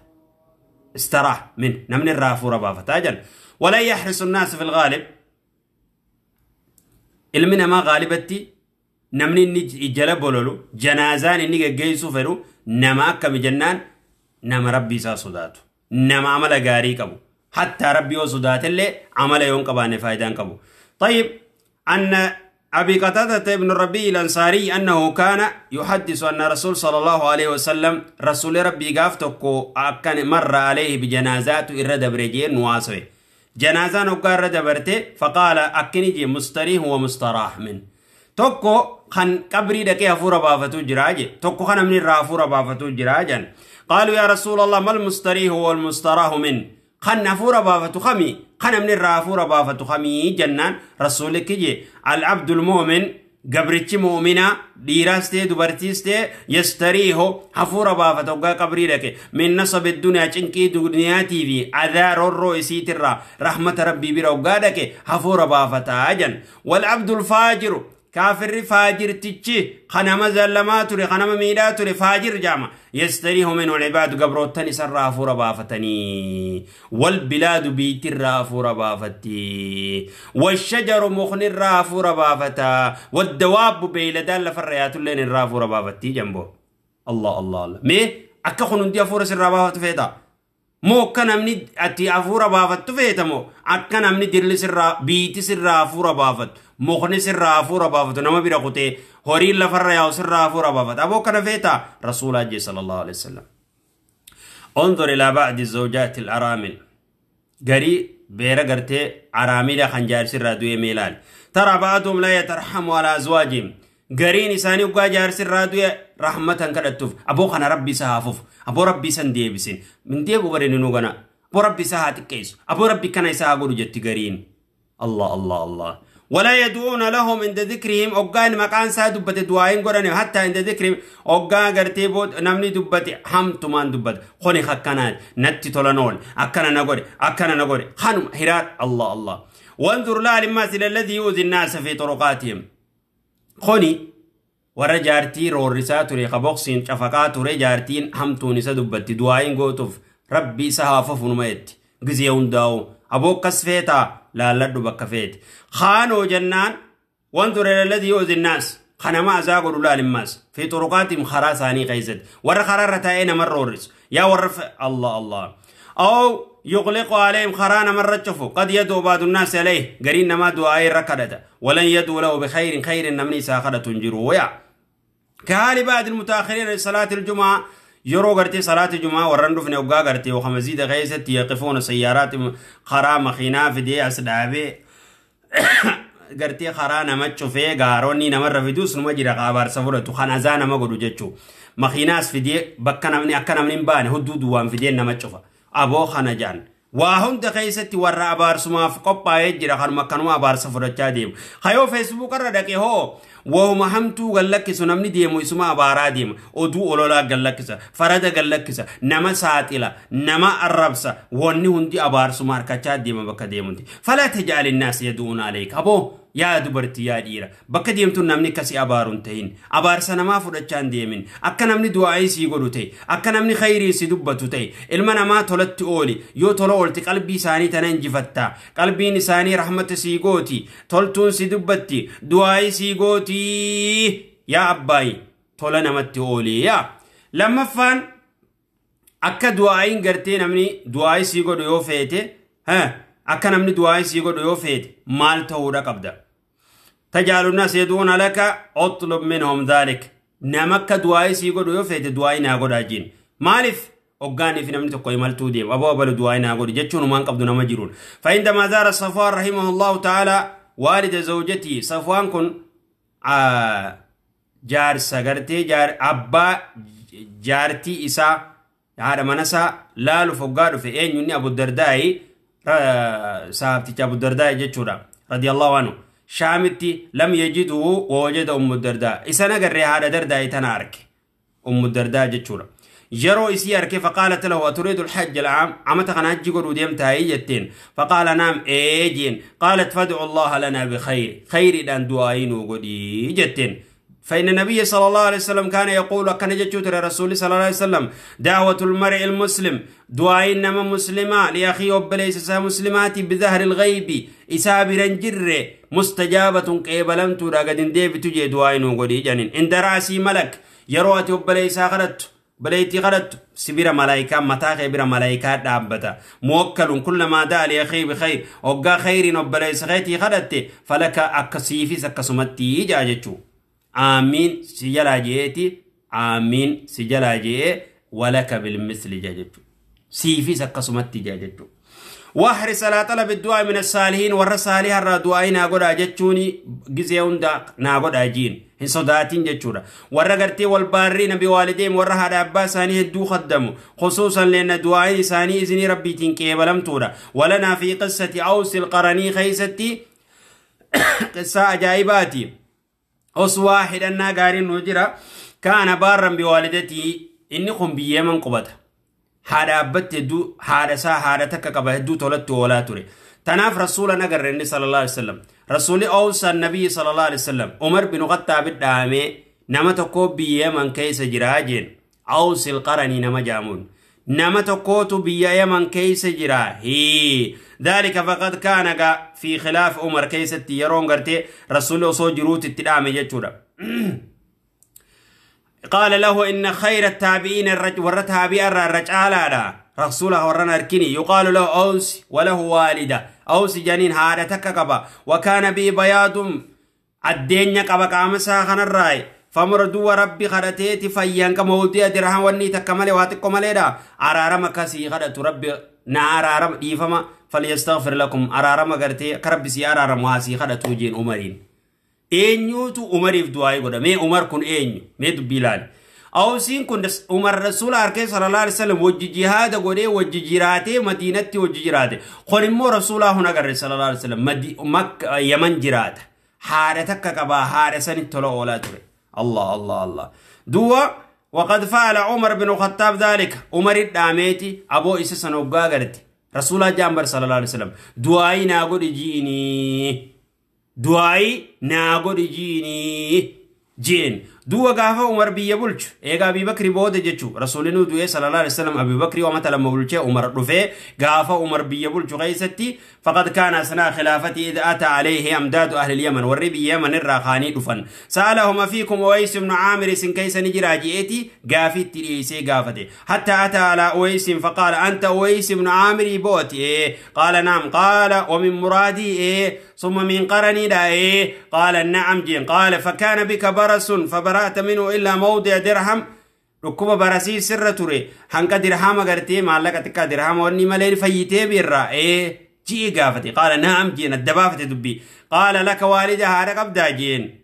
استراح من نمني الرافو ربافت اجل ولا يحرص الناس في الغالب المنا ما غالبتي namni inni jala bololu janaazaan inni geggeessuu fedhu nama akkami jennaan nama rabbii isaa sodaatu nama amala gaarii qabu hattaa rabbii yoo sodaatellee amala yoo hin qabaanne faayidaa hin qabu. طيب أن أبي قتادة بن الربيع الأنصاري أنه كان يحدث أن رسول صلى الله عليه وسلم رسول ربي قافتكو أكن مر عليه بجنازات إرد برجين نواسوي جنازان وقار دبرته فقال أكنجي مستريح ومستراح من توكو خن قبري دكي هفور بافتو جراجي توكو خن من الرافور بافتو جراجا. قالوا يا رسول الله ما المستريح والمستراح من خن هفور بافتو خمي خن من الرافور بافتو خمي جنان. رسولك جي العبد المؤمن قبرتي مؤمنة ديراستي دبرتيستي يستريح هفور بافتو قبري لك من نصب الدنيا چنكي دنياتي في عذار الرئيسي ترى رحمة ربي بروقادك هفور بافتا جن. والعبد الفاجر كافر فاجر تجي خنم زلمات خنم ميلات فاجر جامع يستريح من العباد قبروتني سر بافتني والبلاد بيت الرافور بافتي والشجر مخن الرافور بافتا والدواب بيلدان لفريات اللين الرافور بافتي جنبه. الله الله الله مي أكا خنون دي أفور سر بافت فيتا مو كان مني أتي أفور بافت فيتا مو أكا نمني درل سر بيت سر أفور بافت مخني سر أفور بافت نما بيرقوتي هوري لفر يا سر أفور بافت أبو كان فيتا رسول الله صلى الله عليه وسلم. انظر إلى بعض الزوجات الأرامل قري بيرا قرتي أرامل خنجار سر دوي ميلال ترى بعضهم لا يترحم على أزواجهم قرين إساني وقا جار سر دوي رحمة كدتوف أبو خنا ربي سهافوف أبو ربي سنديبسين من ديبو برين نوغنا أبو ربي سهاتكيس أبو ربي كان يساقول جت قرين. الله الله الله. ولا يدعون لهم عند ذكرهم أوغان مكان سادبت دعائين قرن حتى عند ذكرهم أوغان قرتيبوت نمني دبت حمتمان دبت خوني خكنات نتي تولنول أكنا نقول أكنا نقول خانم هرات. الله الله. وانظر لا للماثل الذي يؤذي الناس في طرقاتهم خوني ورا جارتي رورسات ري خبوكسين شفقات ري جارتين حمتوني سدبت دعائين قوتف ربي سهافف نميت غزيون داو أبو كسفيتا لا لدو بكفيت خانو جنان. وانظر إلى الذي يؤذي الناس خنا ما أزاقوا لا للماس في طرقاتهم خراساني قيزت ور خرارتين مرورس يا ورف. الله الله. أو يغلق عليهم خرانا مرة شوفوا قد يدعو بعض الناس عليه قرين ما دعاء ركدته ولن يدعو له بخير خير نمني ساخرة تنجروا يا كهال بعض المتأخرين لصلاة الجمعة يرو غرتي صلاة الجمعة ورندو في نوغا غرتي وخمزيد غيست يقفون سيارات خرا مخينا في دي أسدابي غرتي خرا نمچو في غاروني نمر في دوس نمجر غابار سفرة خنازانا مغدو جچو مخيناس في دي بكنا من أكنا من بان هدود وان في دي نمچو أبو خنجان وهم دخيستي ورا أبار سما في قبا يجرا خن مكانوا أبار سفرة تاديم خيو فيسبوك الردك هو وهم همتو قال سنمني ديمو اسمه أبارا ديم أدو أولا قال لك فرد قال لك نما ساتلا نما الربسة وني هندي أبار سما ركشات ديم بكديمونتي فلا تجعل الناس يدعون عليك أبو يا دبرتي يا ديرة بكديمتو نمني كسي أبارون تهين أبار سنما فرشان ديمين أكنمني دعائي سيقولو تي أكنمني خيري سيدبتو تي المنا ما تولت أولي يو تولت قلبي ساني تننجفتا قلبي نساني رحمة سيقوتي تولتون سيدبتي دعائي سيقوتي يا أباي تولنا متي أولي يا لما فان أكا دعائي قرتي نمني دعائي سيقولو يو فيتي ها أكنمني دعائي سيقولو يو فيتي مال تورا قبدا تجعل الناس يدعون لك اطلب منهم ذلك نمك دعائي سيقولو يو فيتي دعائي ناقود أجين مالف أوغاني في نمني تقوي مالتو ديم أبو أبو دعائي ناقود جتشون ومان قبضو نمجرون. فعندما زار صفوان رحمه الله تعالى والد زوجتي صفوان كن جار سغرتي جار أبا جارتي إسا هذا منسا لالو فقادو في أين يني أبو الدرداء صاحبتي أبو الدرداء جتشورا رضي الله عنه شامتي لم يجده ووجد أم الدرداء إسا نقري هذا درداء تنارك أم الدرداء جتشورا جرو إسي أركي فقالت له أتريد الحج العام عمتك أنا حج قرو ديم تايجتين فقال نعم إيجين قالت فادعوا الله لنا بخير خير دان دعائين وقدي جتين فإن النبي صلى الله عليه وسلم كان يقول كان جتشوت رسول صلى الله عليه وسلم دعوة المرء المسلم دعاء إنما مسلما لأخي وبليس مسلمات بظهر الغيب إسابرا جر مستجابة قبلم تراغدين ديب تجي دعاء وقدي جنين عند رأسي ملك يروات وبليس آخرت Obboleettii kadhattu sibira malaayikaa mataa kee bira malaayikaa dhaabbata. Muwakkalun kullamaa da'a li akhii bi khayr. Hoggaa khayriin obboleessa keetii kadhatte falaka akkasiifis akkasumatti jaa jechuu. Aamiin si jalaa je'eeti aamiin si jalaa je'ee walaka bilmisli jaa jechuu. Siifis akkasumatti jaa jechuu. Wahris alaa talabi du'aa min as-saalihiin warra saaliha irraa du'aa naa godhaa jechuun gizee hunda naa godhaa jiin hin sodaatin jechuudha. Warra gartee wal baarrii nabi waalideem warra haadha abbaa isaanii hedduu khaddamu khusuusan leenna du'aa'iin isaanii izinii rabbiitiin qeebalamtuudha. Walanaa fi qissati awsil qaranii keeysatti qissaa ajaa'ibaati. Oswaa hidhannaa gaariin nu jira. Kaana baarran biwaalidatii inni kun biyyeeman qubata. Haadha abbatti hedduu haadha isaa haadha takka qaba hedduu tolatti oolaa ture. Tanaaf rasuula nagarre inni sallallahu alaihi wasallam. Rasuulli awsaan nabiyyi sallallahu alaihi wasallam Umar bin Khattaab dhaamee nama tokko biyya Yaman keessa jiraa jeen. Awsil qaranii nama jaamuun. Nama tokkootu biyya Yaman keessa jira. Hii. Dhalika faqad kaana fi khilaaf Umar keessatti yeroon gartee rasuulli osoo jiruutti itti dhaame jechuudha. قال له إن خير التابعين والتابع الرجال رسوله ورنا أركني يقال له أوس وله والدة أوس جنين هذا تككبا وكان بي بياض الدنيا قبا قامسا خن الراي فمردو ربي خرتيتي فيان كمودي درهم وني تكمل واتكمل دا أرارم كسي خرت ربي نارارم ديفما فليستغفر لكم أرارم غرتي كربي سي أرارم واسي خرت وجين عمرين eenyuutu Umariif du'aa godha mee Umar kun eenyu mee dubbii ilaali Awsiin kun Umar rasuula harkee sallallahu alaihi wasallam wajji jihaada godhee wajji jiraatee Madiinatti wajji jiraate kun immoo rasuulaa hun agarre sallallahu alaihi wasallam Yaman jiraata haadha takka qabaa haadha sanitti tola oolaa ture Allah Allah Allah du'a وقد فعل عمر بن الخطاب ذلك عمر الداميتي أبو إسا سنوغا غرتي رسول جامبر صلى الله عليه وسلم دعائي ناغو جيني du'aayi naa godhi jiinii jeen du'a gaafa Umar biyya bulchu eega Abi Bakri booda jechuu rasuulli nu du'ee sallallahu alaihi wasallam Abi Bakri wamata lama bulchee Umar dhufee gaafa Umar biyya bulchu keessatti faqad kaana sanaa khilaafati idh ata alayhi amdaadu ahli al-Yaman warri biyya Yaman irraa kaanii dhufan sa'alahum fiikum Uways ibn Aamir isin keessa ni jira je'eeti gaafiitti dhiyeessee gaafate hatta ata ala Uways faqaala anta Uways ibn Aamir booti qaala naam qaala wa min muraadii ثم من قرني لا إيه قال نعم جين قال فكان بك برس فبرأت منه إلا موضع درهم ركوب برسي سر تري هنك درهم غرتي مالك تك درهم وني ملين فيتي برا إيه جي قافتي قال نعم جين الدبافة دبي قال لك والدها هذا قبدا جين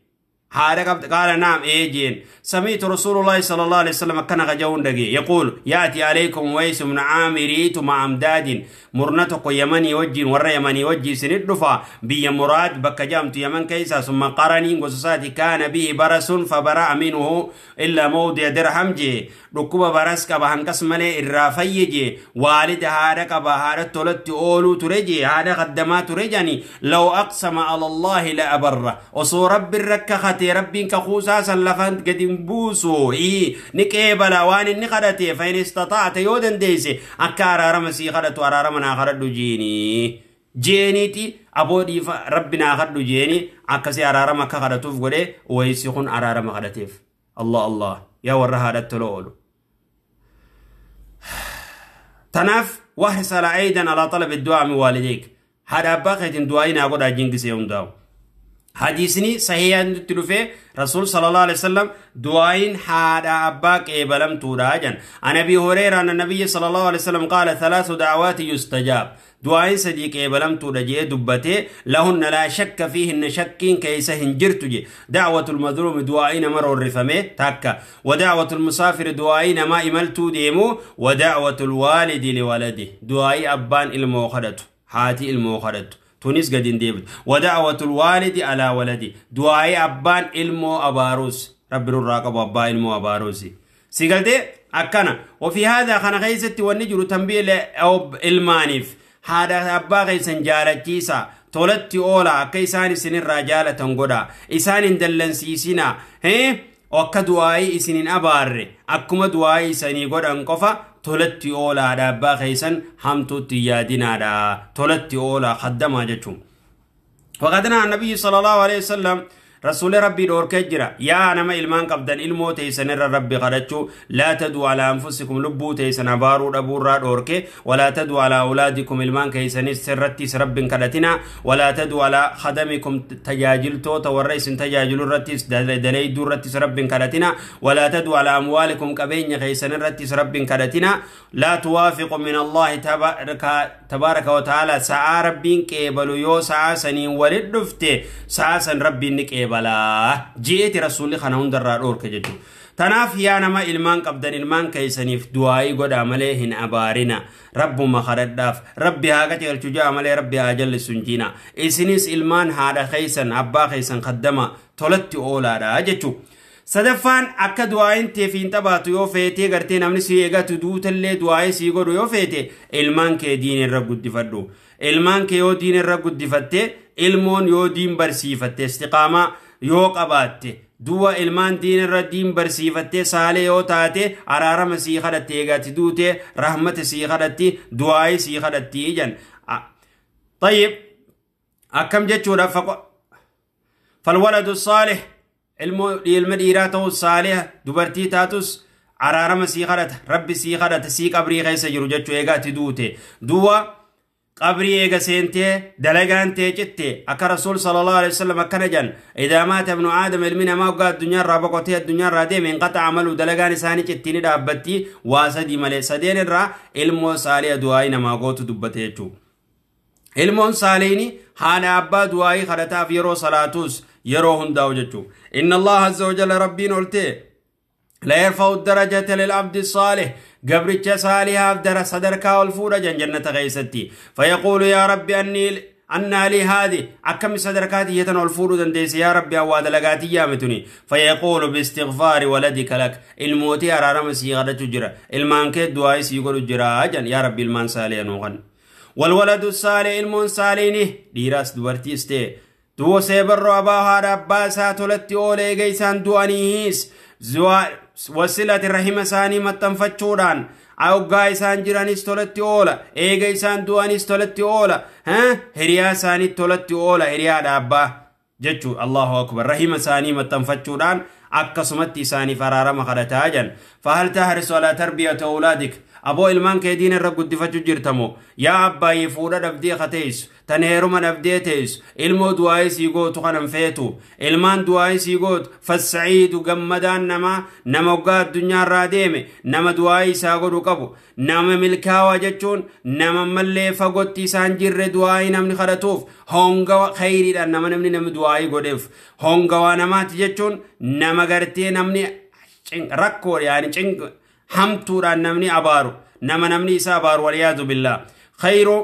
هذا قبد قال نعم إيه جين سمعت رسول الله صلى الله عليه وسلم كان غجون دقي يقول يأتي عليكم ويس من عامريت مع أمداد مرنتق يمني وجين ور يمني وجي سندفا بي مراد بك جامت يمن كيسا ثم قرني قصصاتي كان به برس فبرأ منه إلا موضع درهم جي ركوب برس كبهنكس ملي الرافي جي والد هذا كبهارة تلت أولو ترجي هذا خدمات ترجاني لو أقسم على الله لأبره وصو رب الركخة ربي كخوسا سلفنت قدم بوسو إيه نكيبلا وان نخدتي فإن استطعت يودن ديسي أكارا رمسي خدت وارا خدت جيني جينيتي أبو ديف ربنا خدت جيني أكسي أرارا مكا خدتوف قولي ويسيخون أرارا مخدتيف الله الله يا ورها دتلولو تناف واحرص على أيضا على طلب الدعاء من والديك هذا باقي دعائنا أقول أجنكسي يوم داو حديثني صحيح تلفه رسول صلى الله عليه وسلم دعائين هذا أباك إبلم توراجا عن أبي هريرة أن النبي صلى الله عليه وسلم قال ثلاث دعوات يستجاب دعائين صديق إبلم توراجي دبته لهن لا شك فيهن شك كيس هنجرتجي دعوة المظلوم دعائين مر الرفمه تاكا ودعوة المسافر دعائين ما إملتو ديمو ودعوة الوالد لولده دعائي أبان الموخدته هاتي الموخدته تونس قدين ديبت ودعوة الوالد على ولدي دعاء أبان إلمو أباروس رب الراقب أبا إلمو أباروسي سيقلتي أكنا وفي هذا خنا غيزتي والنجر تنبيه أو إلمانيف هذا أبا غيسن جالتيسا تولدتي أولا كيساني سنين رجالة تنقودا إسان دلن سيسينا هي وكا دعائي إسنين أبار أكما دعائي سني قد أنقفا تولدتي أولا دابا خيسن همتو تيادنا دا تولدتي أولا خدما جتشم وقدنا النبي صلى الله عليه وسلم رسول ربي دورك جرا يا نما إلمان قبدن إلمو تيسن ربي قدتشو لا تدو على أنفسكم لبو تيسن أبارو دبورا دورك ولا تدو على أولادكم إلمان كيسن سرتي رب كدتنا ولا تدو على خدمكم تجاجلتو توريس تجاجل الرتيس دلي دورتيس رب كدتنا ولا تدو على أموالكم كبين كيسن الرتيس رب كدتنا لا توافق من الله تبارك وتعالى سعى ربين كيبلو يو سعى سنين ولد دفته سعى سن ربين كيبلا جيت رسولي خنون درار أورك جدو تناف يا نما إلمان قبدن إلمان كيسنيف دعائي قد عمله هن أبارنا رب ما خرداف ربي هاجت الشجاع عمله ربي أجل سنجينا إسنيس إلمان هذا خيسن أبا خيسن خدمة تلت أولا راجتو صدفان akka du'aayin teefiin taphaatu yoo feetee gartee namni si eegatu duutallee du'aayii sii godhu yoo feete ilmaan kee diin irra guddifadhu. Ilmaan kee yoo diin irra guddifatte ilmoon yoo diin barsiifatte istiqaamaa yoo qabaatte du'a ilmaan diin irra diin barsiifatte saalee yoo taate araarama sii kadhatte eegati duute rahmata sii kadhatti du'aayii sii kadhatti jan. طيب akkam jechuudha فالولد الصالح ilma dhiiraa ta'us saaliha dubartii taatus araarama sii kadhata rabbi sii kadhata sii qabrii keessa jiru jechuu eegaati duute du'a qabrii eega seentee dalagaan tee citte akka rasuul sallallahu alaihi wasallam akkana jan idaa maata ibnu aadam ilmi namaa waggaa addunyaarraa boqotee addunyaarraa deeme inqaxa amalu dalagaan isaanii citti ni dhaabbatti waa sadii malee sadeen irraa ilmoo saaliha du'aayii namaa gootu dubbate jechuu ilmoon saaliini haadha abbaa du'aayii kadhataaf yeroo salaatus yeroo hundaa'u jechuu inna allaha azza wajalla rabbiin oltee لا يرفع الدرجة للعبد الصالح قبرتش صالحة در صدرك والفورة جنة غيستي فيقول يا ربي أن لي هذه أكم صدركاتي يتنو الفورة دنديس يا ربي أواد لقاتي يامتني فيقول باستغفار ولدك لك الموتي أرارم سيغة تجرى المانك دعاء سيغة تجرى يا ربي المان صالح نوغن والولد الصالح المون صالحينه ديراس دورتيستي دو سيبر أباها رباسا تلتي أولي غيسان دوانيهيس وسيلة الرحمة ساني متنفتشوران أوغا إسان جيرانيس تولتي أولا إيغا إسان دوانيس تولتي أولا ها هريا ساني تولتي أولا هريا دابا جتشو الله أكبر رحمة ساني متنفتشوران akkasumatti isaaniif araarama kadhataa jan fahal tahrisu alaa tarbiyati awlaadik aboo ilmaan kee diina irra guddifachuu jirtamo yaa abbaayye fuudha dhabdee kateessu tan heeruma dhabdee teessu ilmoo du'aayii sii gootu kanan feetu ilmaan du'aayii sii gootu fassaciidu gammadaan namaa nama waggaa addunyaarraa deeme nama du'aayii isaa godhu qabu nama milkaawaa jechuun nama mallee fagootti isaan jirre du'aayii namni kadhatuuf hongawa khayriidhaan nama namni nama du'aayii godheef hongawaa namaati jechuun nama gartee namni rakkoo yaani hamtuudhaan namni abaaru nama namni isa abaaru waliyaadu billaa khayru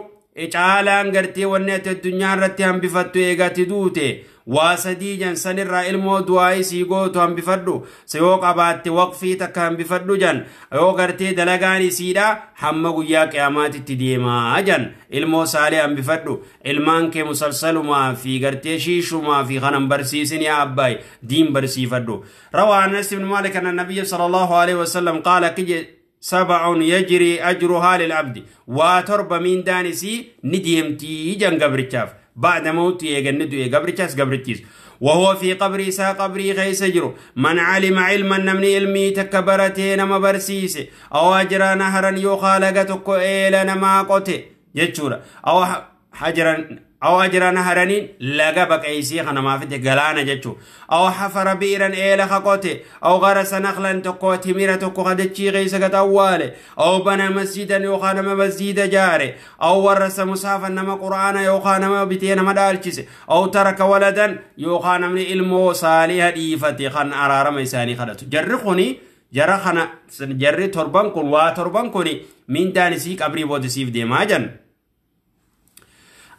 caalaan gartee wanni ati addunyaa irratti hambifattu eegati duute waa sadii jan sanirraa ilmoo du'aayii sii gootu hambifadhu se yoo qabaatte waqfii takka hambifadhu jan yoo gartee dalagaan isiidha hamma guyyaa qiyaamaatitti deemaa jan ilmoo saalee hambifadhu ilmaan kee musalsalumaa fi gartee shiishumaa fi kanan barsiisin yaa abbaay diin barsiifadhu rawaa anas ibn maalik anna nabiyya sallallahu alaihi wasallam qaala kije سبع يجري أجرها للعبد وترب من دانسي نديمتي جن قبرتشاف بعد موتي يجندو قبرتشاس قبرتشيس وهو في قبري سا قبري غيس جرو من علم علما نمني علمي تكبرتين ما برسيس أو أجرى نهرا يخالقتك إلى نما قوتي يجورا أو حجرا أو أجرى نهرين لقبك أيسي خنا ما فيك قلانا جتشو أو حفر بئرا إلى خقوتي أو غرس نخلا تقوتي ميرة تقوتي غيس قتوالي أو بنى مسجدا يخانا مسجد جاري أو ورث مصحفا نما قرآن يخانا ما بتين مدارجس أو ترك ولدا يخانا من علمه صالح إيفتي خن أرار ميساني خدتو جرخوني جرخنا جري تربان كن واتربان كوني من دانسيك أبري بودسيف ديماجن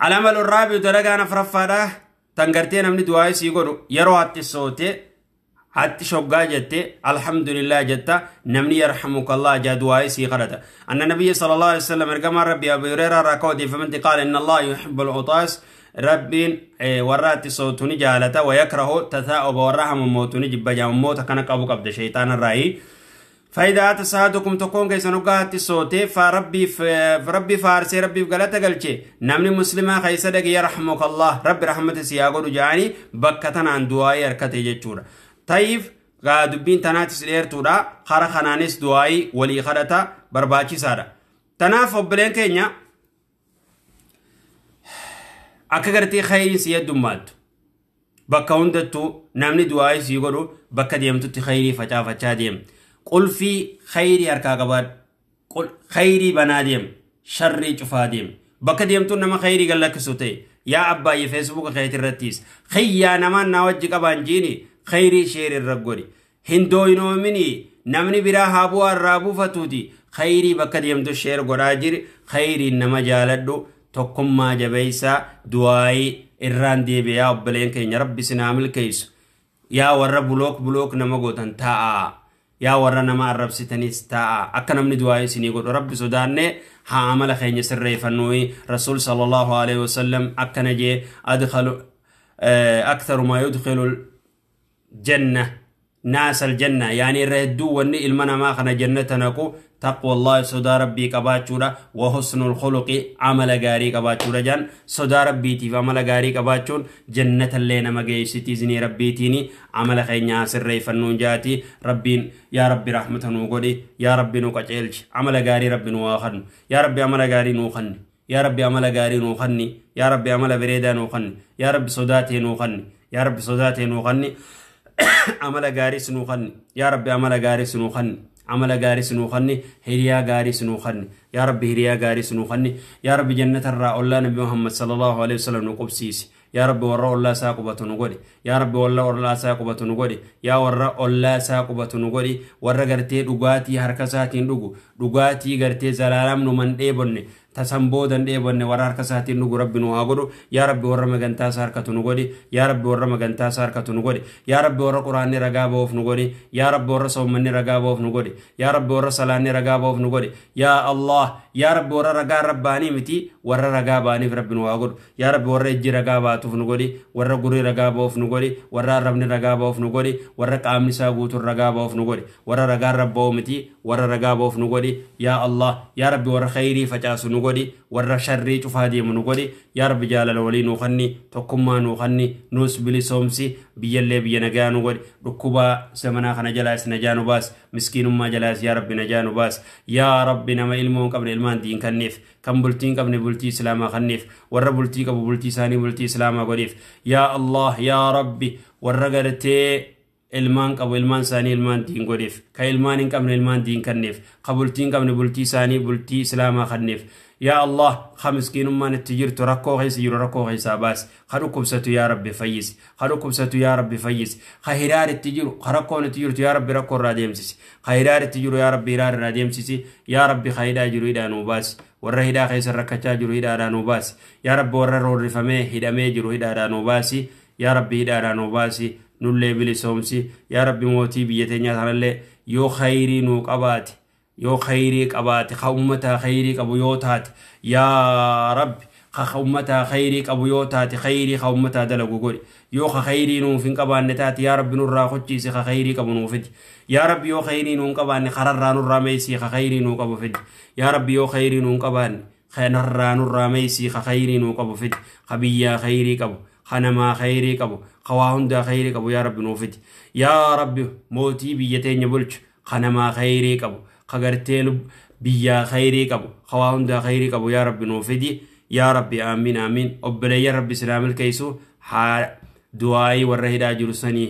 العمل الرابع درجة نفرفادة تنقرتين من دعاء سيقولوا يروى الصوت حتى شوقا جت الحمد لله جت نمني يرحمك الله جا دعاء سيقرته أن النبي صلى الله عليه وسلم رقم ربي أبو هريرة ركودي فمن قال إن الله يحب العطاس ربي ورات صوت جالته ويكره تثاؤب ورحم موت جبجا موت كان أبو قبض شيطان الرأي فإذا أتساعدكم تكون كيسا نقاهت الصوتي فربي فربي فارسي ربي فقلت قلتي نمني مسلمة خيسا دقي يرحمك الله ربي رحمة سياقود جاني بكتنا عن دعائي أركتي جتشورا. طيب دبين تناتس ليرتورا خرا خنانس دعائي ولي خرطا برباچي سارا تناف وبلين كينيا akka gartee khayriin si heddummaattu bakka hundattuu namni du'aa sii godhu bakka deemtutti khayrii facaafachaa deem. Qulfii khayrii harkaa qabaadhu, khayrii banaa deem, sharrii cufaa deem. Bakka deemtuun nama khayrii gallakkisu ta'e yaa abbaayye feesbuuka keetii irrattis khiyyaa namaan naa wajji qabaan jiini khayrii sheer irra godhi. Hin dooynoomini namni biraa haa bu'aa irraa buufatuuti khayrii bakka deemtu sheer godhaa jiri. Khayriin nama jaaladhu tokkummaa jabeessaa du'aayii irraan deebi'aa obboleen keenya rabbi sinaa milkeessu. Yaa warra bulook bulook nama gootan taa'a. Yaa warra nama arrabsitanis taa'a. Akka namni du'aayii isinii godhu rabbi sodaannee haa amala keenya sirreeffannuyi. Rasuul sallallahu alaihi wasallam akkana jee adkhalu aktharu maa yudkhilu janna naas aljanna yaani irra hedduu wanni ilma namaa kana jannata naqu تقوى الله صدا ربي قباچورا وحسن الخلق عمل غاري قباچورا جان صدا ربي تي عمل غاري قباچون جنة اللي نما گيستي زني ربي تيني عمل خينيا سر فنون جاتي ربين يا ربي رحمته نو غدي يا ربي نو قچلچ عمل غاري ربي نو واخن يا ربي عمل غاري نو خن يا ربي عمل غاري نو خني يا ربي عمل بريدا نو خن يا ربي صداتي نو خن يا ربي صداتي نو خني عمل غاري سنو خن يا ربي عمل غاري سنو خن عمل غاري سنو خني هريا غاري سنو خني يا ربي هريا غاري سنو خني يا ربي جنة الرا الله نبي محمد صلى الله عليه وسلم نقبسيس يا ربي ورا الله ساقبة نقولي يا ربي والله ورا ساقبة نقولي يا ورا الله ساقبة نقولي ورا غرتي دغاتي حركساتين دغو دغاتي غرتي زلالم نمن ديبني تسمبودن ديبني ورا حركساتين دغو ربي نو اغدو يا ربي ورا مغنتا ساركتو نقولي يا ربي ورا مغنتا ساركتو نقولي يا ربي ورا قراني رغابوف نقولي يا ربي ورا صومني رغابوف نقولي يا ربي ورا صلاني رغابوف نقولي يا الله يا ربي ورا رغا رباني متي ورا رغاباني ربي نو اغدو يا ربي ورا اجي رغاباتوف نقولي ورا غوري رغابوف نقولي ورا ربني رغابوف نقولي ورا قامني ساغوتو رغابوف نقولي ورا رغا ربو متي ورا رغابوف نقولي يا الله يا ربي ورا خيري فجاسو نقولي ورا شري چفادي نقولي يا ربي جلال ولي نوخني تكما نوخني نوس بلي سومسي بيلي بي نغا نقولي ركوبا زمنا خنا جلاس نجانو باس مسكين ما جلاس يا ربي نجانو باس يا ربي نما علمون قبل علمان دين كنيف كم بلتين قبل بلتي سلاما خنيف ورا بلتي قبل بلتي ساني بلتي سلاما قريف يا الله يا ربي ورا غرتي ilmaan qabu ilmaan isaanii ilmaan diin godheef ka ilmaan hin qabne ilmaan diin kenneef ka bultii hin qabne bultii isaanii bultii islaamaa kenneef yaa Allah ka miskiinummaan itti jirtu rakkoo keessa jiru rakkoo keessaa baasi ka dhukkubsatu yaa rabbi fayyisi ka dhukkubsatu yaa rabbi fayyisi ka hiraar itti jiru ka rakkoon itti jirtu yaa rabbi rakkoo irraa deemsisi ka hiraar itti jiru yaa rabbi hiraar irraa deemsisi yaa rabbi ka hidhaa jiru hidhaa nuu baasi warra hidhaa keessa rakkachaa jiru hidhaadhaa nuu baasi yaa rabbi warra roorrifamee hidhamee jiru hidhaadhaa nuu baasi yaa rabbi hidhaadhaa nuu baasi nullee bilisoomsi yaa rabbi mootii biyya teenyaa sanallee yoo khayrii nuu qabaate yoo khayrii qabaate ka ummataa khayrii qabu yoo taate yaa rabbi ka ummataa khayrii qabu yoo taate khayrii ka ummataa dalagu godhi yoo ka khayrii nuuf hin qabaanne taate yaa rabbi nurraa qochiisi ka khayrii qabu nuu fidi yaa rabbi yoo khayrii nuu hin qabaanne kararraa nurraa meesii ka khayrii nuu qabu fidi yaa rabbi yoo khayrii nuu hin qabaanne kanarraa nurraa meesii ka khayrii nuu qabu fidi ka biyyaa khayrii qabu خنما خيري قبو خواهن دا خيري قبو يا رب نوفد يا رب موتي بيتين يبلج خنما خيري قبو خغرتيل بيا خيري قبو خواهن دا خيري قبو يا رب نوفدي يا رب آمين آمين أبلي يا رب سلام الكيسو دعائي ورهدا جرسني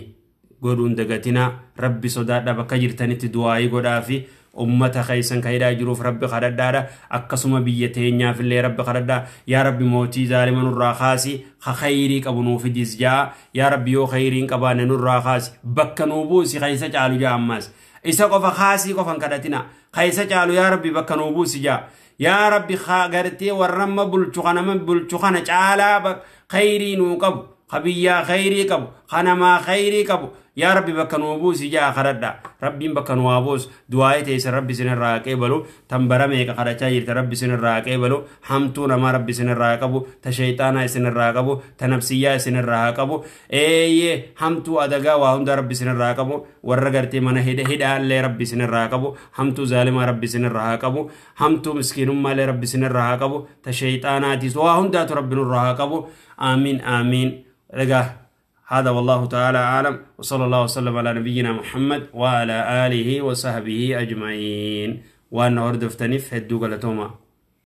قدون دقتنا ربي صداد بكجرتني دعائي قدافي أمتا خيسن كيدا جروف ربي خردارا أكسم بيتين يا في اللي ربي خردا يا ربي موتي ظالم الراخاسي خيري قبنو في دزجا يا ربي يو خيرين قبان الراخاسي بكنوبوسي خيسة جالو جا أماس إسا قف خاسي قفن كدتنا خيسة جالو يا ربي بكنوبوسي جا يا ربي خاغرتي ورم بلچخنا من بلچخنا جالا خيري نو قبو خبيا خيري قبو خنما خيري قبو Yaa Rabbi, bakka nuu buusi jaa kadhadha. Rabbiin bakka nu haa buusu. Du'aa'ee teessan Rabbi isinirraa haa qeebalu. Tan bara meeqa kadhachaa jirta Rabbi isinirraa haa qeebalu. Hamtuu namaa Rabbi isinirraa haa qabu, ta shayxaanaa isinirraa haa qabu, ta nafsiyyaa isinirraa haa qabu. Eeyyee, hamtuu adagaa waa hunda Rabbi isinirraa haa qabu. Warra gartee mana hidhaallee Rabbi isinirraa haa qabu. Hamtuu zaalimaa Rabbi isinirraa haa qabu. Hamtuu miskiinummaallee Rabbi isinirraa haa qabu. Ta shayxaanaatis waa hundaatu Rabbi nurraa haa qabu. Aamiin, aamiin. Egaa هذا والله تعالى أعلم، وصلى الله وسلم على نبينا محمد وعلى آله وصحبه أجمعين. وأن أردفتني في هدوك لتوما.